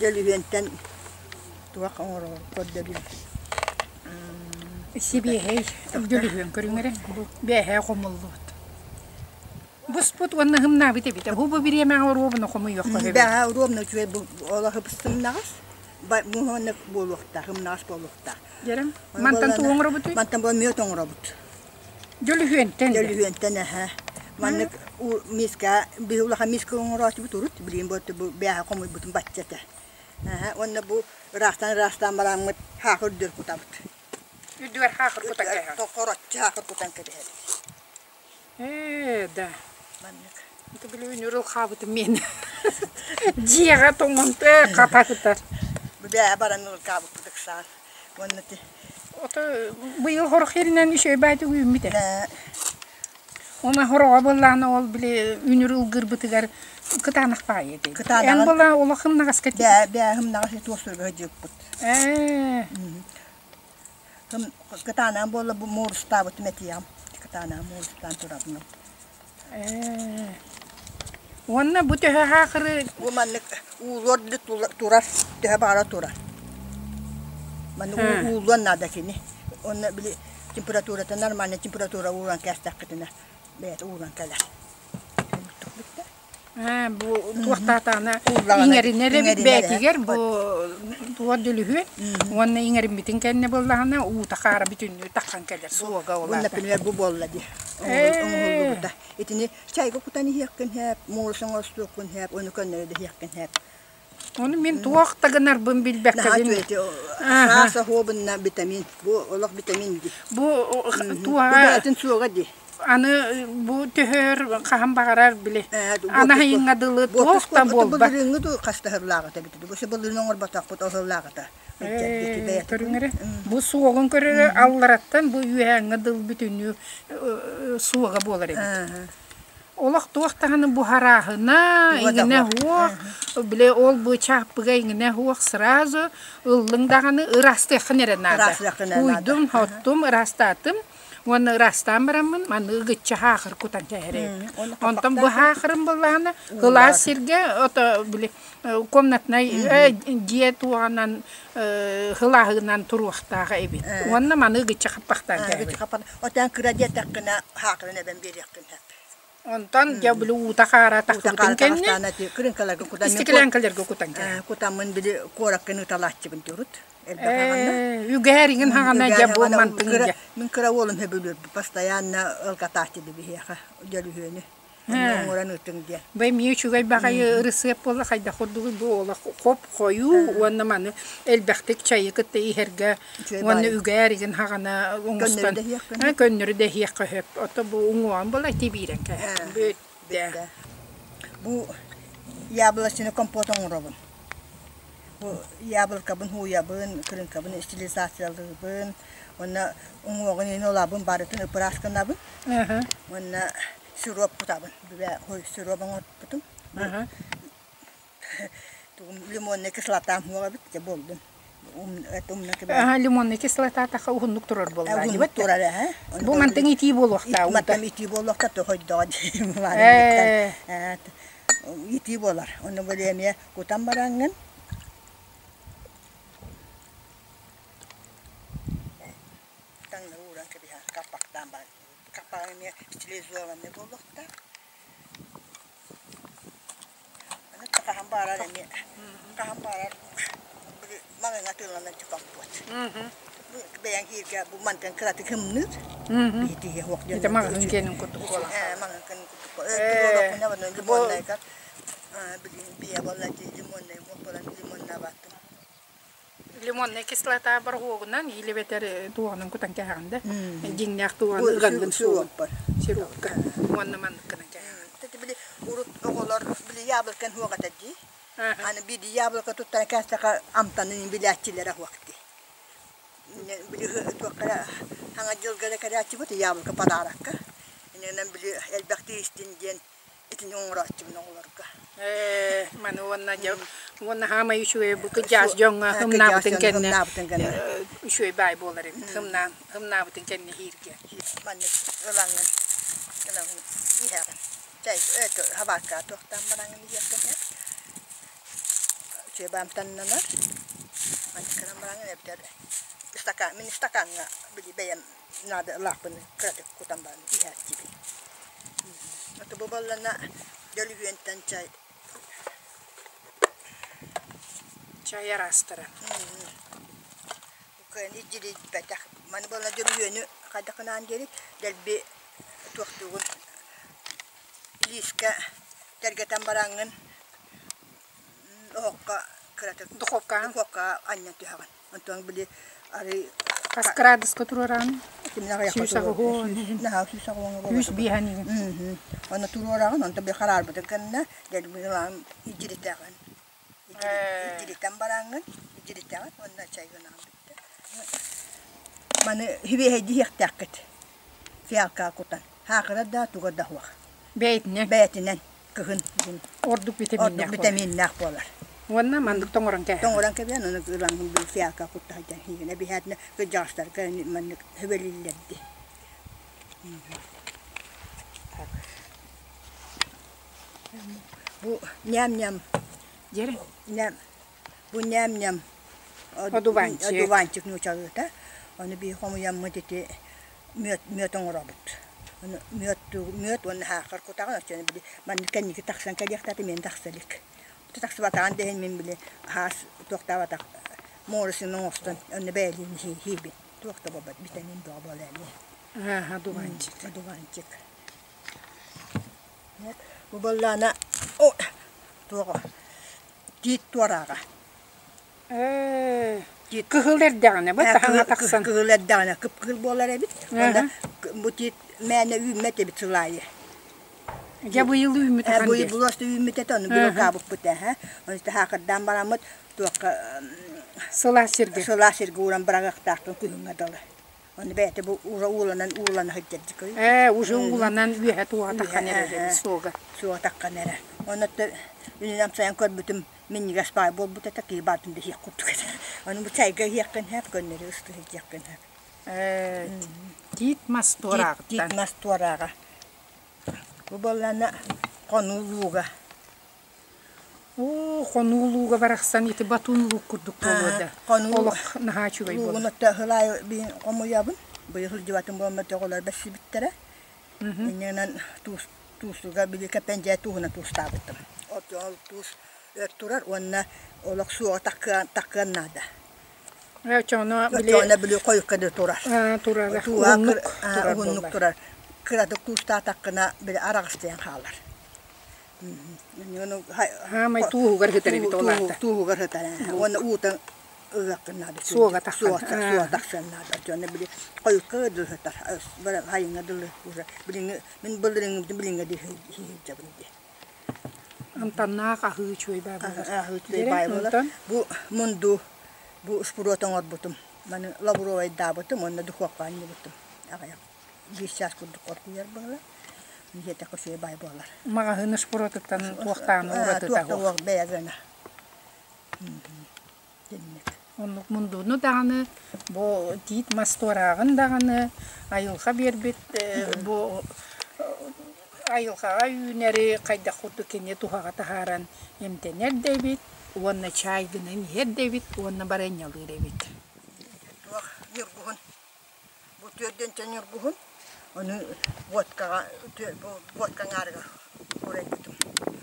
Дөлүһүөнтэн туох оҥорор көрдөбүл Сибиэһэй дөлүһүөн көрүҥэрэ бу бээһээ хомуллубут. Буспут уонна һымнаабыт эбит. Бу бу бириэмэҕэ оруобуна хомуйуохха сөбө. Бээһээ оруобуна үчүгэй бу олох ыбыстымнаҕас муһуонна буолуохтаах, ымнаҕас буолуохтаах. Дьэрим, мантан тугу оҥоробутуй? Мантан бу мүөт оҥоробут. Дьөлүһүөнтэн Дьөлүһүөнтэн эһэ. Маннык миискэ биһи улахан миискэ оҥорооччубут урут, билигин бу бээһэ хомуйбутум бачча этэ. Эһэ уонна бу ыраахтан ыраастаан бараммыт хаахы үрдүгэр кутабыт. Үрдүгэр хаахыр кутан кэбиһэҕин. Хороччу хаахыр кутан кэбиһэбит. Ээ, да. Маннык. Это били үнүр ылхаабытым миэнэ. Дьиэҕэ тоҥонто хата сытар. Бу бэйэ баран ылкаабыппыт ыксаан. Уонна ти Ото быйыл хорох сиринэн үчүгэй баайдык үүммүтэ. Уонна хороҕо буоллаҕына ол били үнүр ылгырбытыгар кытаанах баайы этэ. Эн була олох хымнаҕаска Бээ бээ хымнаҕас туох суруга сылдьыбыппыт. Ээ. Кытаанаан буолла бу муорустаабытым этиэҕим. Кытаанаан муорустаан турабын. Ээ. Уонна бу төһө хаахыры Бу маннык уулуор турар, төһө баҕара турар. Маннык уулуон наада кини. Онно били температурата нормальная температура ууран кээстэххитинэ бэйэтэ ууран кэлэр. Ээ, бу туохтаатаҕына иҥэринэр эбит бэйэтигэр бу туох дөлүһүөн уонна иҥэриммитин кэннэ буоллаҕына уута хаара бүтүннүү таххан кэлэр суога Бу например бу буолла дии оҥоһуллубута. Итини чайга кутан иһиэххин сөп, муус оҥостуоххун сөп, ону көннөрө да иһиэххин сөп. Ону мин туох да гынарбын билбэккэбин. Наһаа оһуобунна витамин. Бу олох витамин дии. Бу туоҕа бэйэтин суоҕа дии. Аны бу төһөр хаһан баҕарар били анаһыйыҥҥа дылы туох да буолбат. Былырыыҥҥы ду хастаһырлааҕыта бит. Бу былырыын оҥорботохпут оһыллааҕыта. Көрүҥ эрэ. Бу суоҕун көрөрө аллараттан бу үөһээҥҥэ дыл бүтүннүү суоҕа буолар эбит. Олох туох даҕаны буһарааһына, иҥинэ суох, били ол бу чааппыга иҥинэ суох сразу ыллыҥ даҕаны ыраастыаххын эрэ наада. Уйдум, хоттум, ыраастаатым уонна ыраастаан бараммын манны ыгыччы хаахыр кутан кэһэрээбит. Онтон бу хаахырым буоллаҕына кылаас сиргэ ото били комнатнай дьиэ туоҕанан хылааһынан туруохтаах эбит. Уонна маны ыгыччы хаппахтаан кэһэбит. Отон кыра диэтэххинэ хаахырын эбэн биэриэххин сөп. Онтон дьэ били уута хаара тахсыбытын кэннэ кырыҥкаларга кутан истикилээҥкэлэргэ кутан кэһэбит. Кутаммын били куоракка ыталааччыбын турут. Үгэһэр иҥин хаҕана дьэ бу мантыҥ дьэ. Мин кыра уолум сөбүлүүр постоянно ылгатааччы биһиэхэ дьөлүһүөнү оҥорон ытыҥ диэн. Бу эмиэ үчүгэй баҕайы ырысыап буолла хайдах курдугуй бу олох хоп хойуу уонна маны элбэхтик чайы кытта иһэргэ уонна үгээр игин хаҕана оҥостон көннөрү да иһиэххэ сөп. Ото бу уҥуоҕун була тибиирэн кэһэр. Бүттэ. Бу яблочный компот оҥоробун. Бу яблокабын һууйабын, крынкабын стилизациялыыбын, уонна уҥуоҕун иһин ылабын, барытын ыпыраасканабын. Уонна сироп кутабын. Сироп оҥорбутум. Лимонная кислота суох эбит, дьэ буоллун. Лимонная кислота таха уһуннук турар буоллаа Уһуннук турар ээ. Бу мантан итии буолуохтаа. Мантан итии буолуохта тохойдоҕо итии буолар. Ону били эмиэ кутан бараҥҥын таҥнары ууран кэбиһэр хаппахтаан баран хаппаҕын эмиэ стерилизованный буолуохтаах. Аны хаһан баарар эмиэ хаһан баарар маҥаҥа атыыланар компот. Бэйэҥ ииргэ бу мантан кыратык ымныыр. Биһитиһи хуох диэн. Ити маҕаһыын киэнин курдук буолан. Ээ маҕаһыын киэнин курдук. Туруороххуна лимоннайгар били буолла лимоннай буолан лимоннаабаттым. Лимоннай кислота бороһуогунан или эбэтэр туоҕунан кутан кэһэҕин да дьиҥнээх туоҕун ыганнын сироппар. Сиропка уонна манныккынан кэһэҕин. Били урут оҕолор били яблоканы суох этэ дии. Аны биир яблоко туттан кээстэхэ амтанын билээччилэрэ суох дии. Били туохха саҥа дьылга да кэлээччибит яблоко подарокка. Иннинэн били элбэхтии истин диэн итини оҥорооччубун оҕолорго. Ээ, маны уонна дьэ уонна хаамай үчүгэй бу кыдьаас дьоҥҥо ымнаабытын кэннэ үчүгэй баай буолар эбит. Ымнаан ымнаабытын кэннэ иһииргэ. Маннык ылаҥҥын ылаҥын иһэҕин. Чай хабаакка туохтаан бараҥын иһиэххин сөп. Үчүгэй баамтаннанар. Маннык гынан бараҥын эбэтэр стакан мин стакаҥҥа били бэйэм наада ылаахпын кыратык кутан баран иһээччибин. Ото бу буоллана дөлүһүөнтэн чай Чай араастара. Кыайан илдьирийбэтэх. Маны буолла дөлүһүөнү хайдах гынаан диэри дэлби туохтуугун лиискэ тэлгэтэн бараҥҥын оһоххо кыратык Духовкаҕа духовкаҕа анньан түһэҕин. Онтон били арыы. Хас кыраадыска туруораҕын? 180. Наһаа 180 Күүс биэһэн иһин. Онно туруораҕын, онто би хараарбытын кэннэ дьэ илдьиритэҕин. Илдьиритэн бараҥҥын, илдьиритэҕин уонна чай гынаҕын бүттэ. Маны хибиэһэйдиһиэхтээххит. Фиалка кутан. Хаакыра да туга да суох. Бэйэтинэн. Бэйэтинэн кыһын ордук витаминнээх ордук витаминнээх буолар. Уонна маннык тоҥорон кээһэн. Тоҥорон кэбиһэн ону ылаҥҥын били фиалка кутта сылдьан иһигинэ биһээтинэ кырдьаҕастарга маннык сөбөлүүллэрди. Бу ньээм-ньээм Дьэрэ. Ньээм бу ньээм-ньээм Одуванчик. Одуванчик нуучалыыта. Ону биир хомуйаммыт ити мүөт мүөт оҥоробут. Ону мүөт мүөт уонна саахар кутаҕын оччону били маннык кэнники тахсан кэлиэхтээтэ миэн тахса илик. Тахсыбатаҕын да иһин мин били хаас туохтаабатах муорасын оҥостон онно бэйэлиин сиибин. Туох да буолбат витамин бөҕө буолар эмиэ. Ааһа одуванчик. Одуванчик. Бу буоллаҕына туох тиит туорааҕа. Ээ, кыһыл эрдэҕинэ бу таһаҥа тахсан. Кыһыл эрдэҕинэ кып-кыһыл буолар эбит. Уонна бу тиит мээнэ үүммэт эбит сыл аайы. Дьэ быйыл үүммүт ахан Быйыл булуоста үүммүт этэ, ону быйылгаабыппыт ээ. Ону таһаакырдаан бараммыт туохха сылаас сиргэ сылаас сиргэ ууран быраҕыахтаахпын күһүҥҥэ дылы. Ону бэйэтэ бу уура ууланан уулана сылдьар дьикий. Ээ, уже ууланан үөһэ туоҕа таххан эрэр эбит суога. Суога таххан эрэр. Онно үнүн амсайан көрбүтүм минньигэс баай буолбут этэ, киһи баартын да иһиэх курдук этэ. Ону бу чайга иһиэххин сөп, көннөрү ыстыы сылдьыаххын сөп. Ээ, тиит мас туорааҕыттан. Тиит мас туорааҕа. Бу буоллаҕына хонуу лууга. Оо, хонуу лууга барахсан ити батун луук курдук буолуо да. Олох наһаа үчүгэй буолар. Луугун отто сылаай биин хомуйабын. Быйыл сылдьыбатын буолма оҕолор бэрсибиттэрэ. Иннинэн туус туустуга били кэппэндьээ тууһунан туустаабыттым. Ол туус өр турар уонна олох суоҕа таккыан таккыан наада. Оччоҕуна били Оччоҕуна били хойукка да турар. турар Тууһа уһуннук турар уһуннук буолла. турар. Кыратык туустаатаххына били араҕастыйан хаалар. Хаамай тууһугар сытар эбит ол аата. Тууһугар сытар. Уонна уута ылыаххын наада. Суога тахсан. Суога тахсан наада. Оччоҕуна били хойукка дылы сытар. Хайыҥҥа дылы уже билиҥҥи мин былырыыҥҥыбытын билиҥҥэ дии сылдьабын дии. Амтаннаах аһыы үчүгэй баа буолар. Аһыы үчүгэй баай буолар. Бу мунду бу шпурот оҥорбутум. Маны лавровайдаабытым уонна духуопка анньыбытым. Аҕыйах биир чаас курдук оргуйар буолар. Дьиэтэххэ үчүгэй баай буолар. Маҕаһыын шпуротуттан туохтаан уратыта Туох бэйэ гына. Оннук мундуну даҕаны, бу тиит мас туорааҕын даҕаны айылҕа биэрбит бу айылҕаҕа үүнэри хайдах курдук кини туһаҕа таһааран эмтэнэр да эбит уонна чаай гынан иһэр да эбит уонна барыанньалыыр эбит. Туох ньургуһун Бу түөрдүнчэ ньургуһун, ону водкаҕа водка аҥаарыгар уурайбытым.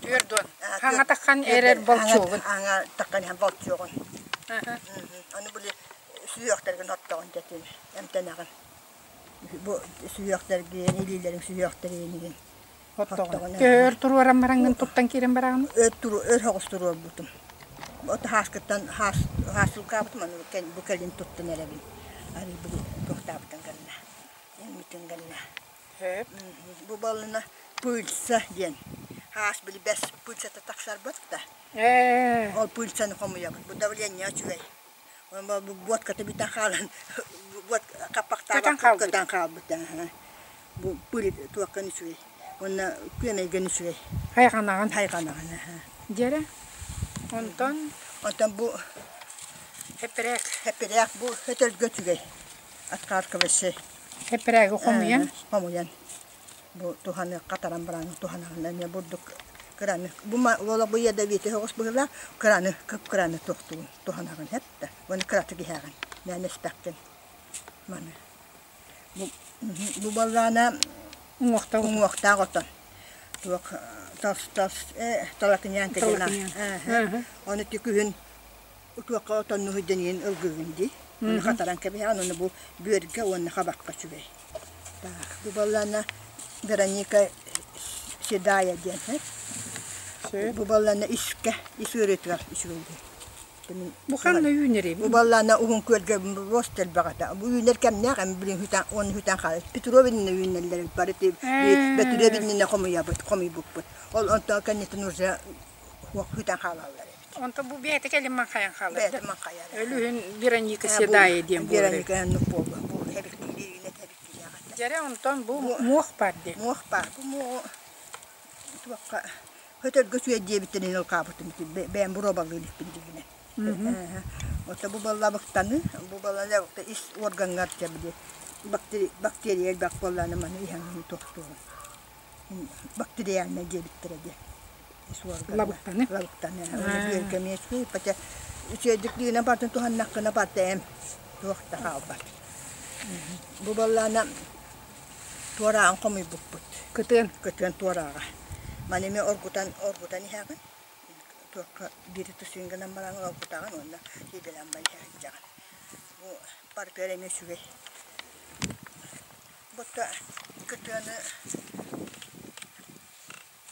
Түөрдүөн. Хаҥа таххан эрэр болчуогун. Хаҥа таххан иһэн болчуогун. Аны били сүһүөхтэргин оттоҕун дэтин эмтэнэҕин. Бу сүһүөхтэргин, илиилэриҥ сүһүөхтэрин Оттоҕун. Өр туруоран бараҥҥын туттан киирэн бараҕын? Өр туру өр соҕус туруорбутум. От хааскыттан хаас хаасылкаабытым аны бу кэлин туттан эрэбин. Арый бу туохтаабытын гынна. Эммитин гынна. Бу балына пыльца диэн. Хаас били бэс пыльцата тахсарбыт да. Ол пыльцаны хомуйабыт. Бу давление үчүгэй. Буотката бүтэн хаалан буот хаппахтаабакка көтөн хаалбыт. Бу пыль туоххан үчүгэй. Уонна күөмэйгэн үчүгэй. Хайҕанаҕын. Хайҕанаҕын. Дьэрэ. Онтон Онтон бу хэппэрээк. Хэппэрээк бу өтөргө үчүгэй. Откаркивающий. Хэппэрээги хомуйан. Хомуйан. Бу туһаны хатаран баран туһанаҕын эмиэ бурдук кыраны. Бу уола бу ядовитый соҕус быһыылаах кыраны кып-кыраны туохтугун туһанаҕын эп да. Уонна кыратык иһэҕин. Мээнэ испэккин. Маны. Бу бу буоллаҕына уҥуохтаах отон. Туох тас тас э талакыньаан кэлин. Ону ити күһүн туохха отоннуһуй диэн ылгыгын дии. Ону хатаран кэбиһэҕин уонна бу бүөргэ уонна хабахха үчүгэй. Так, бу буоллаҕына Вероника Седая диэн. Бу буоллаҕына искэ, ис ыарыытыгар үчүгэй. Бу ханна үүнэр эбит? Бу баллаана уһун күөлгэ рост элбэх этэ. Бу үүнэр кэмнээх эми билин хүтэн он хүтэн хаалар. Петровинна үүнэллэр бары Петровинна хомуйабыт, хомуйбуппут. Ол онтон кэннитин уже хүтэн хаалаллар эбит. Онтон бу бэйэтэ кэлин маҥхайан хаалар. Бэйэтэ маҥхайар. Өлүһүн Вероника Седая диэн буолар. Вероника оннук буолуо. Бу эбиккиилииринэ эбиккиилээх. Дьэрэ онтон бу муох бар диэн. Муох бар. Бу муоҕу туохха Өтөргө сүө диэбиттэрин ылкаабытым бэйэм боруобалыы иликпин дигинэ. Ото бу баллабыктаны, бу баллабыкта ис органҥар дьэ били бактерия элбэх буоллаҕына маны иһэҥҥин тохтуоҕун. Бактериальнай диэбиттэрэ диэ. Ис органҥа. Лабыктаны? Лабыктаны. Бүөргэ эмиэ үчүгэй. Пача үчүгэйдик дыынан бартын туһаннаххына барта эм туох да хаалбат. Бу баллаана Туорааҕын хомуйбуппут. Кытыан? Кытыан туорааҕа. Маны эмиэ оргутан оргутан иһэҕин. Туохха биири тусуйун гынан баран оргутаҕын уонна сиидэлээн баран иһэ сылдьаҕын. Бу барытыгар эмиэ үчүгэй. Бутта кытыаны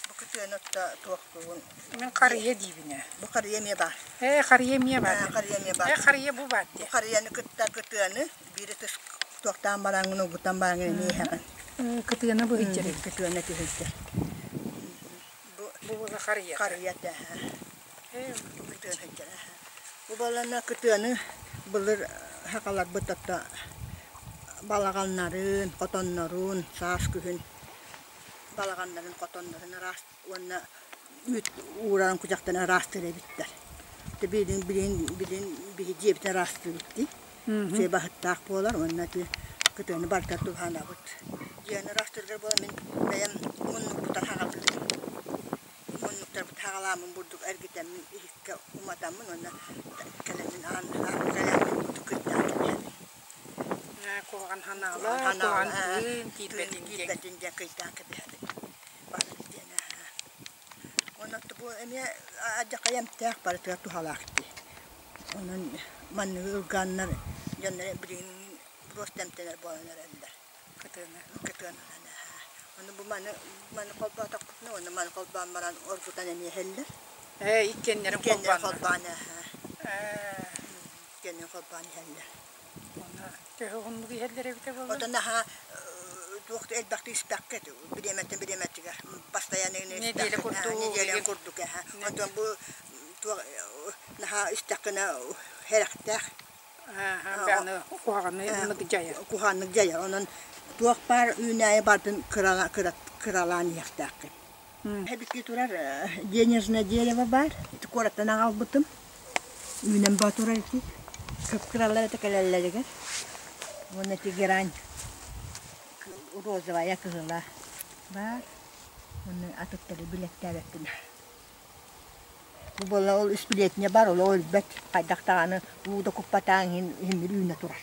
Бу кытыаны отто туохтуун. Мин харыйа диибин ээ. Бу харыйа эмиэ баар. Ээ, харыйа эмиэ баар. Ээ, харыйа эмиэ баар. Ээ, харыйа бу баар дии. Бу харыйаны кытта кытыаны биир ытыс туохтаан бараҥҥын угутан бараҥҥын эмиэ иһэҕин. Кытыаны быһыйдьар эбит. Кытыаны түһүйдэр. Бу бу була харыйа. Харыйа этэ. Ээ, кытыан сылдьар. Бу балана кытыаны былыр сахаларбыт отто балаҕаннарын, хотоннорун саас күһүн балаҕаннарын, хотоннорун ыраас уонна үүт уурарын кучахтан ыраастыыр эбиттэр. Билин билин билин биһи дьиэбитин ыраастыыбыт дии. Үчүгэй баһыттаах буолар уонна ити кытыаны барыта туһанабыт. Дьиэни ыраастыыргар буолан мин бэйэм муннукпутан хаҕалыыбын. Муннуктарбыт хаҕалааммын бурдук эргитэммин иһиккэ уматаммын уонна кэлэммин аан аан кэлэммин бурдук кыттаан кэбиһэбин. Куһаҕан ханаала, куһаҕан тыын киирбэтин диэн. Киирбэтин диэн кыйдаан кэбиһэбин. Барыт диэн. Онон бу эмиэ алдьархай эмтээх барытыгар туһалаах дии. Онон манныгы ылгааннар дьоннор билигин просто эмтэнэр буолан эрэллэр. Кытыаны. Кытыанынан Ону бу маны маны холбоотохпутуна уонна маны холбоон баран оргутан эмиэ иһэллэр. Ээ, иккиэннэрин Иккиэннэрин холбоон иккиэннэрин холбоон иһэллэр. Төһө уһуннук иһэллэр эбитэ буолла? Отон наһаа туох да элбэхтик испэккэ бириэмэттэн бириэмэтигэр постоянно Неделя курдук неделя курдук Онтон бу туох наһаа истэххинэ сэрэхтээх. Аны куһаҕаннык дьайар. Куһаҕаннык дьайар. Онон туох баар үүнээйи барытын кыралаан иһиэхтээххин. Эбикки турар денежное дерево баар. Ити куораттан аҕалбытым. Үүнэн баа турар ити. Кып-кыралар этэ кэлэллэригэр. Уонна ити герань розовая кыһыла баар. Уонна атыттары билэттээбэппин. Бу буолла ол испилиэтинэ бар, ол өлбөт. Хайдах даҕаны уу да куппатаан иһин иһиммир үүнэ турар.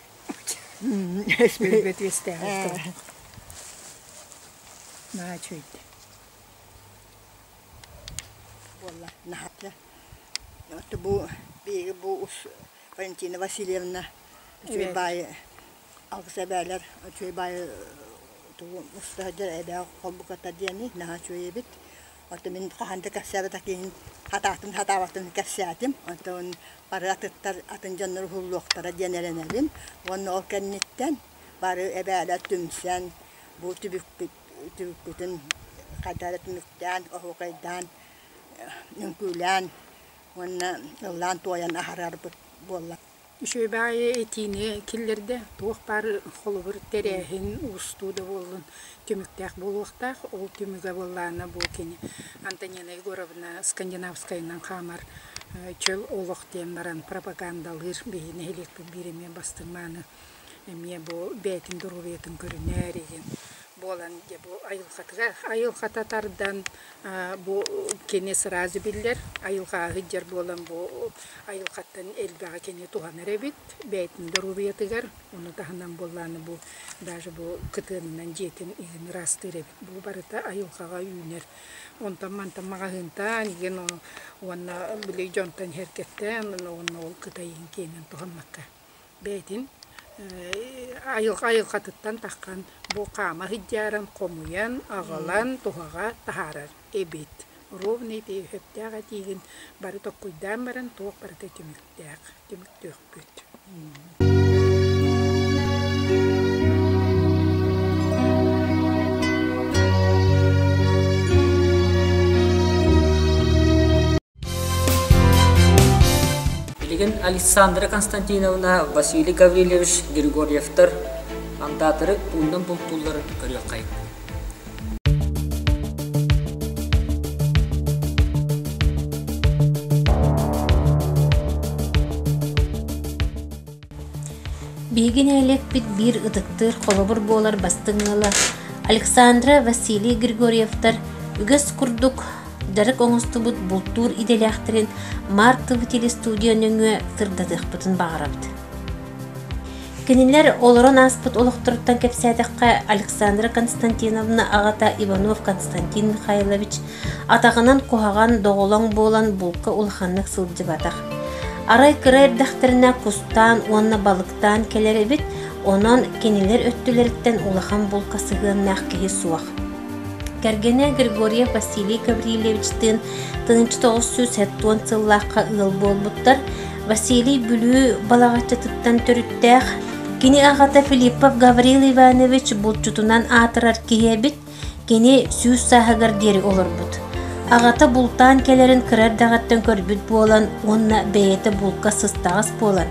Өлбөт үөстээх Наһаа үчүгэйдик. Буолла наһаа бу биһиги бу ус Валентина Васильевна үчүгэй баайы алгыс эбээлэр үчүгэй баайы тугу уста сылдьар эбээ холбуката диэни наһаа үчүгэй эбит. Оттон мин хаһан да кэпсээбэтэх киһим хатаатын хатаабатын кэпсээтим. Онтон бары атыттар атын дьоннор уһуллуохтара диэн эрэнэбин. Уонна ол кэнниттэн бары эбээлэр түмсэн бу түбүкпүт түбүкпүтүн хайдах эрэ түмүктээн, оһуокайдаан, үҥкүүлээн уонна ыллаан-туойан аһарарбыт буолла. Үчүгэй баҕайы этиини киллэрдэ. Туох баар холобур тэрээһин уустуу да буоллун түмүктээх буолуохтаах. Ол түмүгэ буоллаҕына бу кини Антонина Егоровна скандинавскайынан хаамар чөл олох диэн баран пропагандалыыр биһи нэһилиэкпит биир эмиэ бастыҥ мааны эмиэ бу бэйэтин доруобуйатын көрүнэр игин буолан дьэ бу айылҕатыгар айылҕата тардан бу кини сразу биллэр айылҕаҕа сылдьар буолан бу айылҕаттан элбэҕи кини туһанар эбит бэйэтин доруобуйатыгар ону таһынан буоллаҕына бу даже бу кытыанынан дьиэтин иһин ыраастыыр эбит бу барыта айылҕаҕа үүнэр онтон мантан маҕаһыынтан игин уонна били дьонтон иһэргэттэн уонна ол кытайын киэнин туһаммакка бэйэтин айылҕа айылҕатыттан таххан бу хаама сылдьарын хомуйан, аҕалан туһаҕа таһаарар эбит. Ровный ити сөптөөх этиигин бары токкуйдаан баран туох барыта түмүктээх, түмүктүөхпүт. Билигин Александра Константиновна, Василий Гаврильевич Григорьевтар андаатары тууннан бултуулларын көрүөххэйин. Биһиги нэһилиэкпит биир ытыктыыр холобур буолар бастыҥ ыала Александра Василий Григорьевтар үгэс курдук дьарык оҥостубут бултуур идэлээхтэрин Мартовы телестудия нөҥүө сырдатыахпытын баҕарабыт. Кинилэр олорон ааспыт олохторуттан кэпсээтэххэ, Александра Константиновна аҕата Иванов Константин Михайлович атаҕынан куһаҕан доҕолоҥ буолан булка улаханнык сылдьыбатах. Арай кыра эрдэхтэринэ кустаан уонна балыктаан кэлэр эбит, онон кинилэр өттүлэриттэн улахан булка сыһыаннаах киһи суох. Кэргэнэ Григорьев Василий Гаврильевичтыын 1970 сыллаахха ыал буолбуттар. Василий Бүлүү Балаҕаччытыттан төрүттээх. Кини аҕата Филиппов Гаврил Иванович булчутунан аатырар киһи эбит. Кини 100 сааһыгар диэри олорбут. Аҕата бултаан кэлэрин кыра эрдэҕиттэн көрбүт буолан уонна бэйэтэ булка сыстаҕас буолан,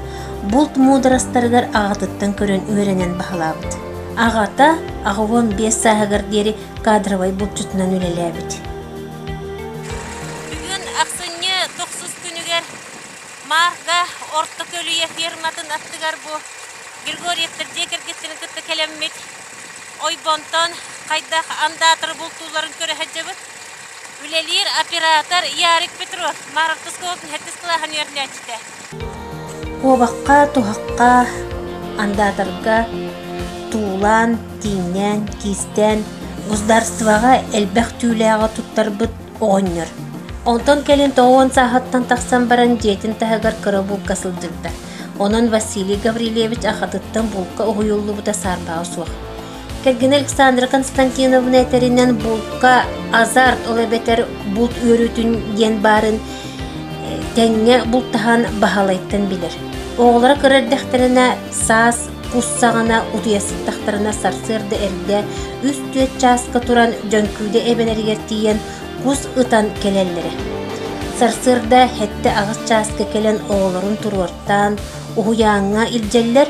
булт муударастарыгар аҕатыттан көрөн үөрэнэн баһылаабыт. Аҕата 85 сааһыгар диэри кадровай булчутунан үлэлээбит. Бүгүн ахсынньы тохсус күнүгэр Маарга Орто Көлүйэ ферматын аттыгар бу Григорьевтар дьиэ кэргэттэрин кытта кэлэммит ойбонтон хайдах андаатары бултуулларын көрө сылдьабыт. Үлэлиир оператор Ярик Петров, Маар орто оскуолатын сэттис кылааһын үөрэнээччитэ. Куобахха, туһахха, андаатарга туулаан, тииҥнээн, киистээн государствоҕа элбэх түүлээҕи туттарбыт оҕонньор. Онтон кэлин 90 сааһыттан тахсан баран дьиэтин таһыгар кыра булка сылдьыбыта. Онон Василий Гаврильевич аҕатыттан булка уһуйуллубута саарбаҕа суох. Кэргэнэ Александра Константиновна этэринэн булка азарт ол эбэтэр булт үөрүүтүн диэн баарын тэҥҥэ бултаһан Баһылайтан билэр. Оҕолоро кыра эрдэхтэринэ саас кус саҕана утуйа сыттахтарына сарсыарда эрдэ үс-түөрт чааска туран Дьөҥкүүдэ эбэлэригэр тиийэн кус ытан кэлэллэрэ. Сарсыарда сэттэ-аҕыс чааска кэлэн оҕолорун туруортаан уһуйааҥҥа илдьэллэр.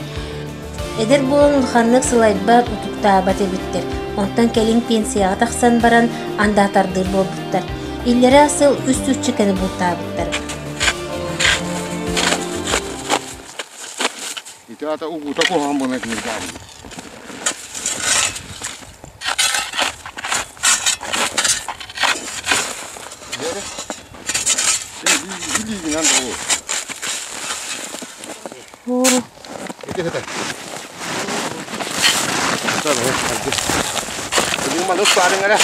Эдэр буолан улаханнык сылайбат, утуктаабат эбиттэр. Онтон кэлин пенсияҕа тахсан баран андаатардыыр буолбуттар. Иллэрээ сыл үс сүүсчэкэни бултаабыттар. Ити аата угута куһаҕан буолан итинник Илиигинэн Ити хата. Манус баарыҥ эрэ.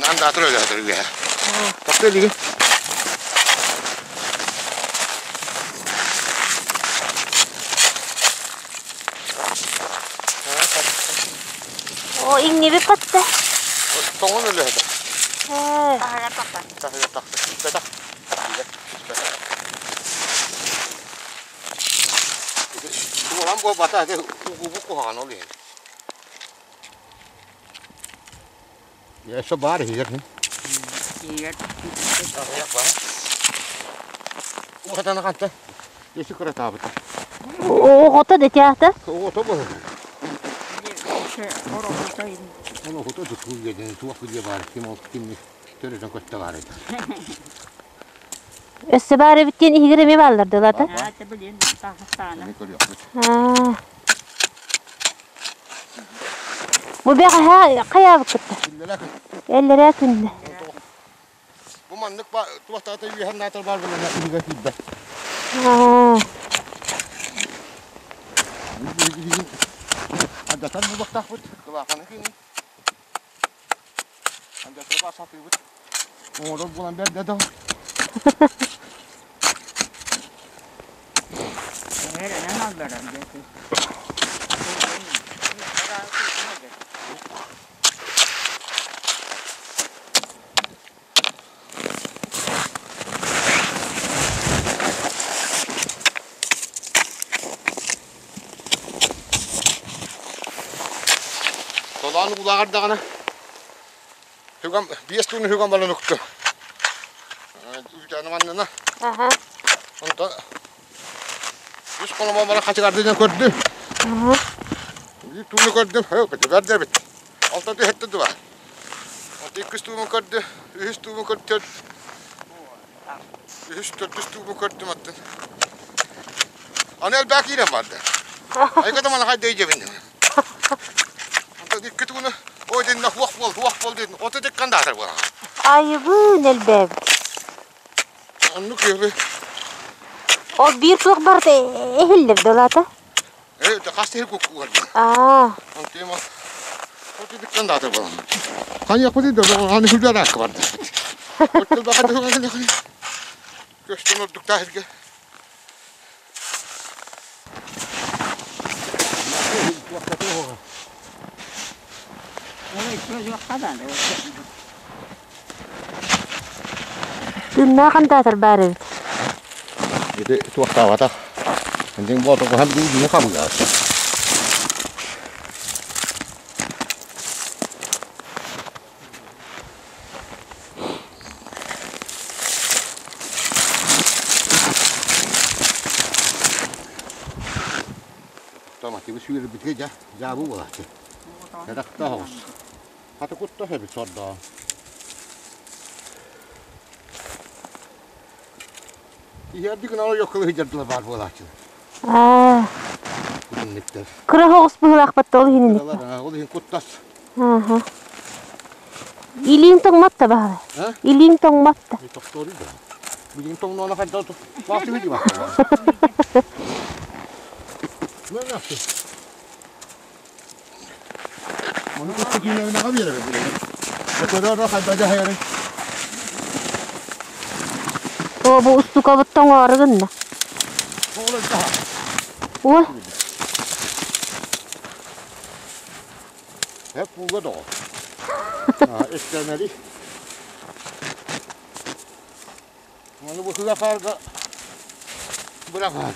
Андаатыр өлө хатыр үгэһэ. Тахта илигин. О, иҥниби патта. Тоҥон өлө хата. Таһыгар тахса. Бэтэх. Куһаҕан буолбата, ити угубу куһаҕан ол иһин. Өссө баар иһигэр. Иһигэр. Аҕыйах баар. Уотана ханта? Өссө кыратаабыта. Оҕото да театр? Оҕото бу. Оҕото тутуу диэн туох билиэ баар ким ол кимни төрөтөн көттө баар ити. Өссө баар эбит диэн иһигэр эмиэ бааллар дылата. Бу бэҕэһээ хайаабыккыттар? Эллэрээ күннэ. Бу маннык туохтаата үөһэн наатар баар буолан иһигэр киирбэт. Адатан булуохтаахпыт кылааханы күнү. Андатырба сатыыбыт. Оҥорор буолан бэрдэ да. Улахан уулааҕар даҕаны Хүгам биэс тууну хүгам балан укту. Үүтээним аннына. Онтон үс холомо бара хачыгардыынан көрдүм. Биир тууну көрдүм. Көтүгэр эбит. Алта түһэттэ дуба. Онтон иккис тууму көрдү, үһүс тууму көрдү. Үһүс, төрдүс тууму көрдүм аттын. Аны элбэх киирэн барда. Айгата мана хайда ижебин. Онтон икки тугуну ой динна хуох буол, хуох буол диэн оту диккан даатар буолаҕа. Айыбын элбээбит. Оннук киһи. Ол биир туох барыта эһиллэр дылата. Э, хас тиһи куккугар. Аа. Онтон оту диккан даатар буолаҕа. Ханьяппыты да аны хүллэр аакка барда. Оттон баха көстөн ордуктаах иргэ. Тыыннаах андаатар баар эбит. Ити туохтаабатах. Дьиҥ буолтугуһан биир хабыгаас. Томатыбы сүүрбүтүгэ дьа дьаабы буолааччы. Сэрэхтээх оҕус. Хата куттах эбит сордоон. Иһэрдик гынан ойох кылы баар буолааччы. Аа. Кутунниктер. Кыра оҕус быһыылаахпат ол иһин. Ол иһин куттас. Ааха. Илииҥ тоҥмот да баҕар. Илииҥ тоҥмот да. Тохтуору да. Билигин тоҥнуона хайдах баахтыы дии Маны кытта киинэҕэ биэрэбит. Көрөр хайда дьаһайары. О, бу устукабыт тоҥоору гынна. Ой. Hep buga då. Эстэнэри. Маны бу хыга быраҕар.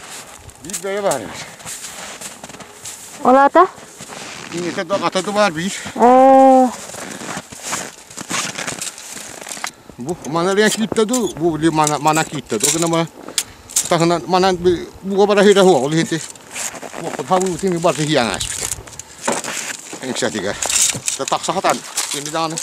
Биир бэйэ баар эбит. Ол аата? Ийэтэ да ата да баар биир. Бу мана лен кииттэ ду, бу ли мана мана кииттэ ду. Гына ма таһынан манан буга бара хира хуа ол хити. Бу хабы тини бар хиян аспит. Эҥсэтигэр. Тахса хатан. Кини даҕаны.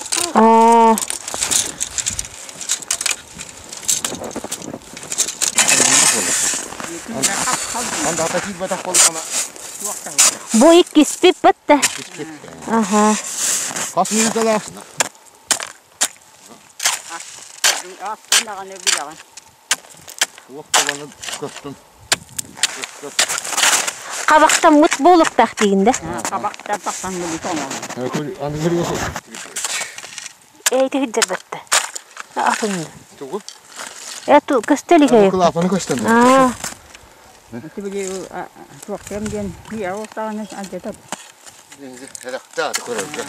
Бу иккиспит бытта. Аха. Хас минуталаах? Көстүм. Хабахтаммыт буолуохтаах диигин да? Хабахтар тахсан Эйти сылдьарбатта. Атын. Тугу? Э ту көстө илик. Клапаны көстөн. Аа. Туохтан диэн иа оттаҕына алдьатар. Элэхтэ көрөргө.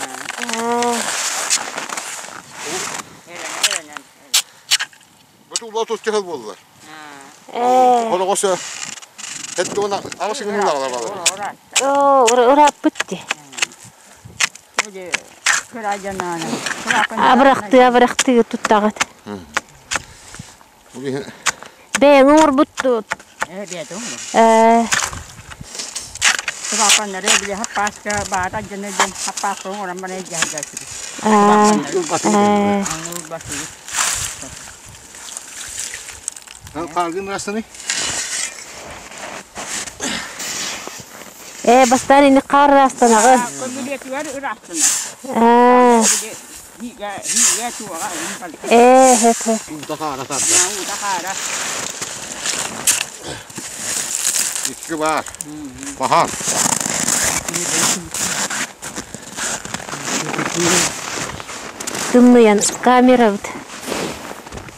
Бу тулла тустехел боллар. Холоҕосо хеттуна аласыгын улаҕалар балар. Оо, ырааппыт ди. Абырахтыы, абырахтыы туттаҕыт. Бэйэҥ оҥорбут э Хаалгын ырастаны? Э, бастаан ини хаар ырастанаҕын. Э. Э, хеп хеп. Икки баар. Баһаан. Тымныйан камерабыт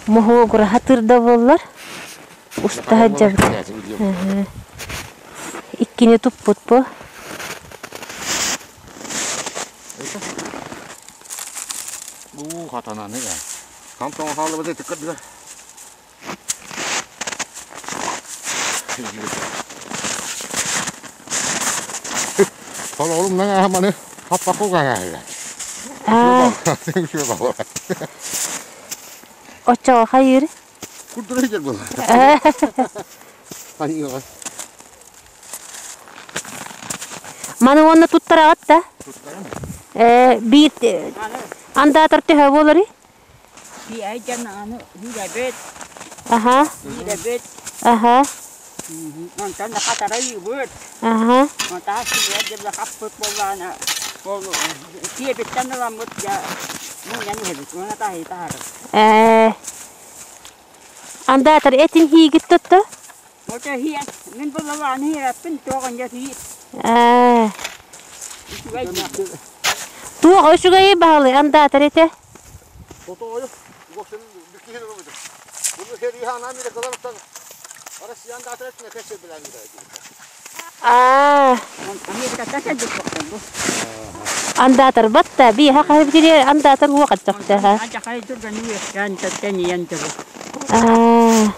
моһуогура хатырда буоллар уста сылдьабыт. Иккини туппут бу. Бу хатананы я. Хам тоҥ хаалыбыт тыккырдыга. Холоолум наҥ аһаманы. Хаппакуга Аа. Оччоҕо хайыыр? Курдура сылдьар буолла. Хайыаҕа. Маны уонна туттараҕыт да? Э, биир андаатар төһө буоларый? Биэйдэн аны үүрэбит. Аха. Үүрэбит. Аха. Онтон хатара ыыбыт. Аха. Онтон силиэ дьыбла хаппыт буоллаҕына ол киэбиттэн ыламмыт дьэ мунньан иһэбит уонна таһыы таһарабыт. Ээ. Андаатар этин хиигит тотто? Ото хиэн мин булалааны хиэрэппин туох онньо хии. Ээ. Үчүгэй Туох үчүгэйи баһылай андаатар этэ? Аа. Андаатарбат да биэһэ хаһы андаатар уоҕаччахта. Аа.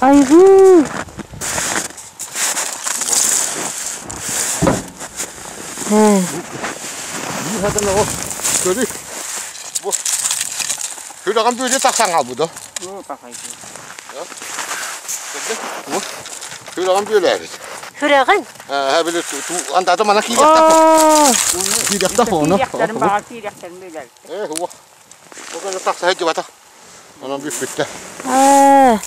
Айгыы. Көрү. Бу. Хүлэҕин бүлі тахсан қалбыды. Бу. Хүлэҕин бүлээбит. Хүрэҕин? Ээ, били андата мана киириэхтэх. Киириэхтэх ону. Ээ, хуа. Ол тахса сылдьыбатах. Онон бүппүттэ. Аа.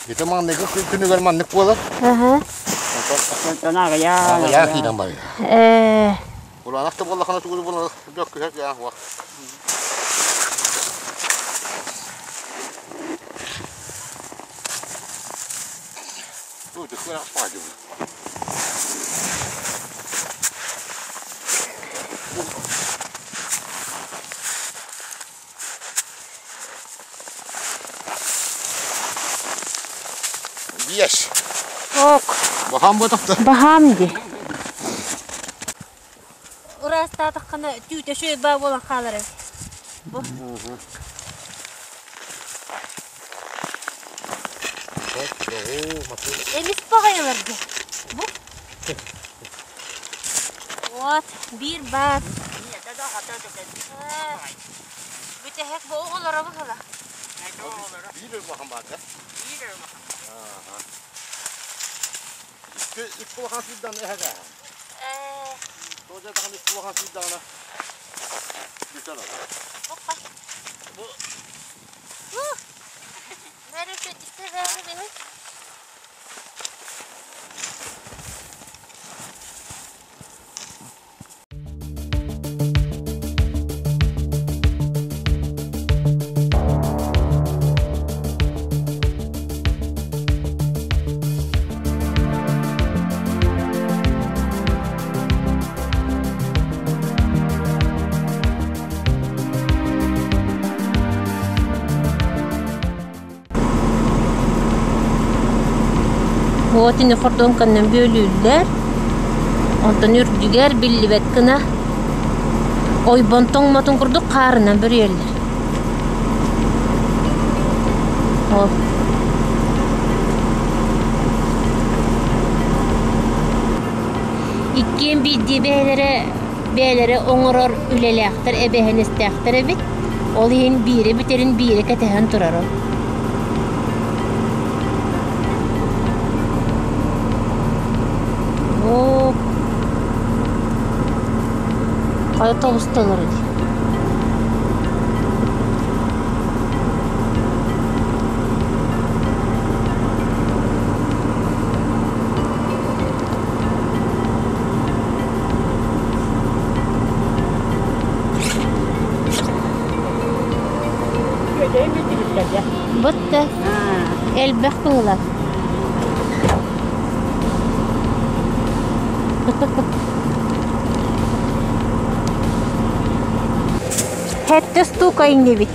Ити манныгы күнүгэр маннык буолар. Аха. Онтон аҕыйаа. Аҕыйаа киирэн барыа. Ээ. Кураанах да буоллахына тугу буолар бөккүһэр дьаах уох. Бу дыккыраах баадьы. Биэс. Ок. Баһаам буотахта. Баһаам дии. Ыраастаатаххына түүтэ үчүгэй баа буолан хаалар эбит. Бу. Эмис баҕайылар дии. Бу. Вот, биир баар. Бүтэһик бу оҕолоро быһыла. Биир улахан баар да? Биир улахан. Икки икки улахан сыырдан эһэгэ. Тоҕо даҕаны икки улахан сыырдаҕына бүтэн олор. Бу. Нәрүсэ дикте бэҕи Вот ини хордуоҥканнан бүөлүүллэр. Онтон үрдүгэр биллибэт гына ойбон тоҥмотун курдук хаарынан бүрүйэллэр. Ол. Иккиэн биирдии бэйэлэрэ бэйэлэрэ оҥорор үлэлээхтэр, эбээһинэстээхтэр эбит. Ол иһин биирэ бүтэрин биирэ кэтэһэн турар ол. Оо, хайа тобусталар дии. Бытты. Элбэх быһыылаах. Хэттэ стука иҥнибит.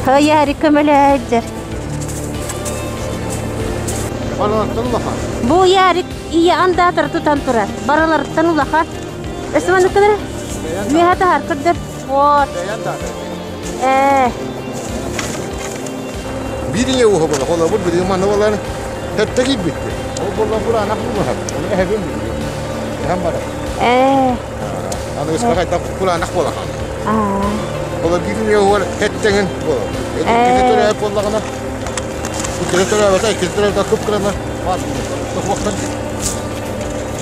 Хайаары көмөлөһөйдер. Барыларыттан улахан. Бу Ярик ийэ андаатары тутан турар. Барыларыттан улахан. Өссө маннык кынар. Үөһэ таһар көрдөр. Вот. Ээ. Биир ийэ ууһа буолар. Холобур, билигин манна буолан тэттэ киирбиттэр. Ол буоллар кураанах буолар. Ону эһэбин билигин. Эһэм барар. Ээ. Аны ыска хайдах кураанах буолар. Ол биир ийэ ууһар тэттэҥин буолар. Иккити төрөөбүт буоллаҕына, иккити төрөөбөтө, иккити төрөөбөтө кып-кырана баар буолар.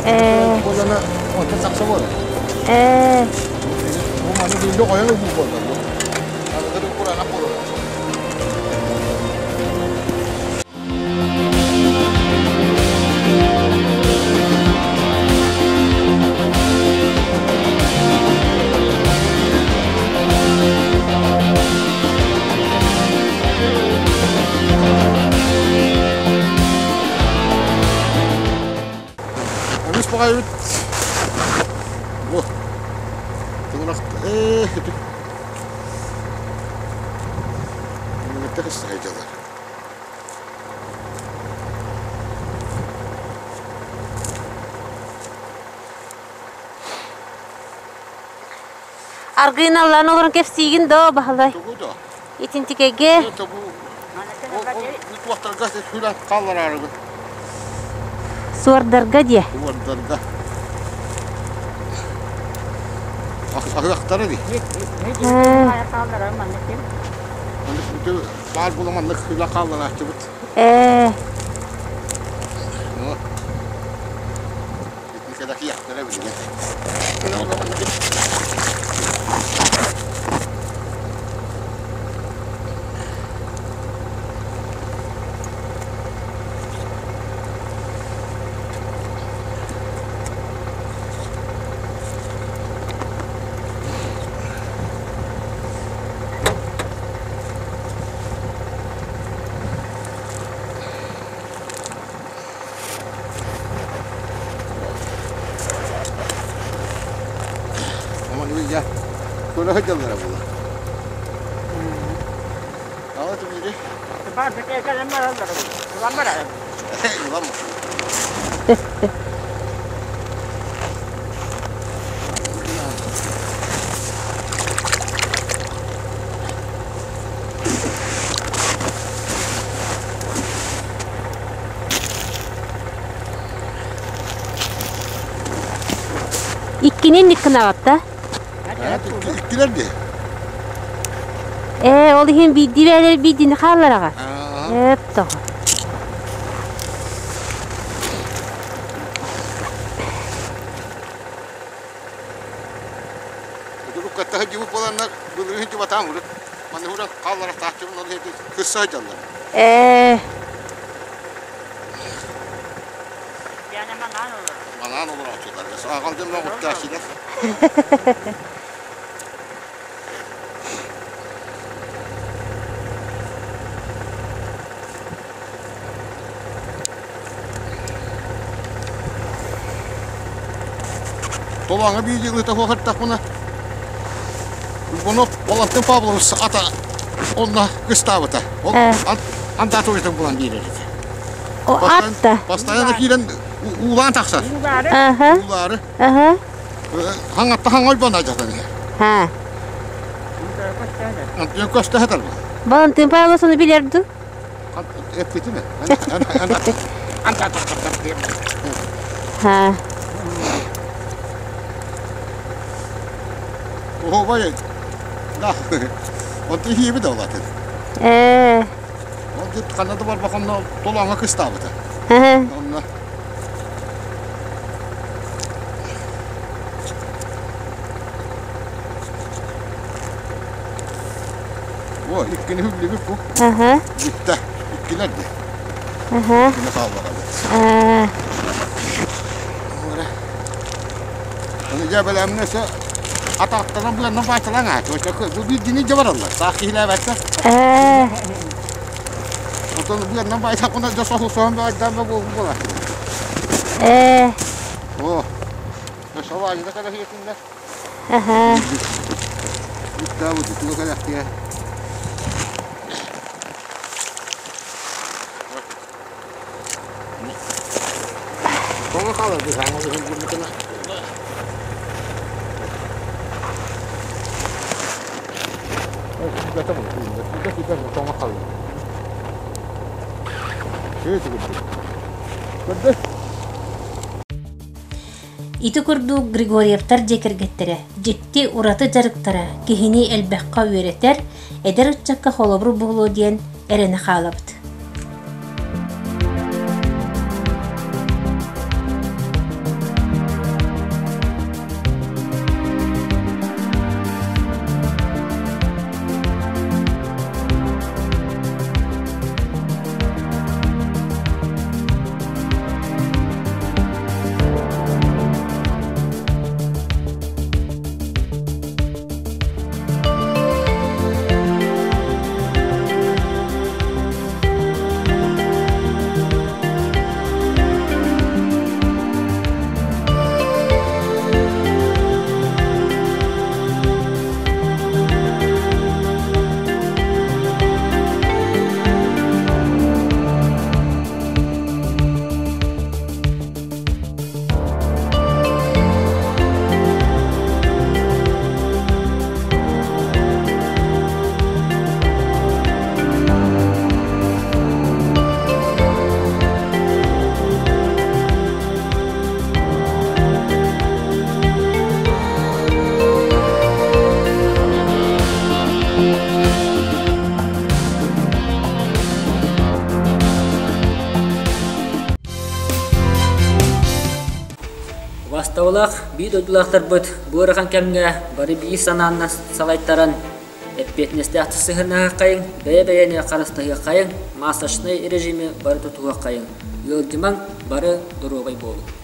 Ээ. Буоллана, онтон тахса буолар. Ээ. Бу маны биирдэ ойон ылбыт буолла. Аныгы кураанах буолар. Эмис баҕайыбыт бу тыҥырах ээ сылдьаллар. Аргыыналлаан олорон кэпсиигин доо, Баһылай? Тугу да? Итинтикэгэ. Бу туохтарга сүрэ хааллараарыбын. Суордарга диэ. Суордарга. Аһыахтара дии. Баар була маннык үлэ хаалларааччыбыт. Ээ. Итини билигин. Көрө сылдьаллара буолар. Ала түбүрү. Бар бекекелен бараллар. Улан барар. Улан. Иккинин иккинаҕатта. Иккилэр дии. Ээ, ол иһин биирдии бээлэр биирдиини хааллараҕа. Эп тоҕо. Уруккатта сылдьыбыт буоланнар былырыын сылдьыбатаҕым урут. Манна уран хаалларахтаахчыбын ол иһин кырса сылдьаллар. Ээ. Манаан олорооччулар. Ааҕал дьонно оҕуттааччылар. Толооҥҥо биир дьылыта суох эрдэхпинэ, Уйбанов Валентин Павлович ата онно кыстаабыта. Ол андатовитын булан биэрэр этэ. О, атта. Постоянно киирэн уулаан тахсар. Аха. Уулаары. Аха. Хаҥатта хаҥ ойбон ажатан иһэр. Ха. Антон көстө хатар. Валентин Павлович ону билэр дуу? Эппитим Ха. Оһуобай да. Онтон иһиэби да улаатыр. Ээ. Ол дьит ханна да барбахамна толооҥҥо кыстаабыта. Онно О, иккини хүллүбүт бу. Аха. Бүттэ. Иккилэр дии. Аха. Иккини хааллаҕа. Аа. Оны дьэ бэлэмнэ өссө атаҕаттанан быаннан баачалаан ааччы. Бу биирдини дьэ бараллар. Саах киһилээбэттэр. Ээ. Отон быаннан баайтахпына дьэ соһу-соһон баайдаан ба буолар. Ээ. О. Өссө кэлэ хиэтиннэр. Аха. Бүттэ туга кэлэхтиэ. Тоҥо хаалар быһаана быһылгыммытына. Тоҥо хаалар. Көрдө. Ити курдук Григорьевтар дьиэ кэргэттэрэ дьикти ураты дьарыктара киһини элбэххэ үөрэтэр, эдэр ыччакка холобур буолуо диэн эрэнэ хаалабыт. Убаастабылаах биир дойдулаахтарбыт бу ыарахан кэмҥэ бары биир санааннан салайтаран эппиэтинэстээхтик сыһыаннаһыаххайыҥ, бэйэ-бэйэни харыстаһыаххайыҥ, масочнай режими бары тутуһуоххайыҥ. Ыалдьымаҥ, бары доруобай буолуҥ.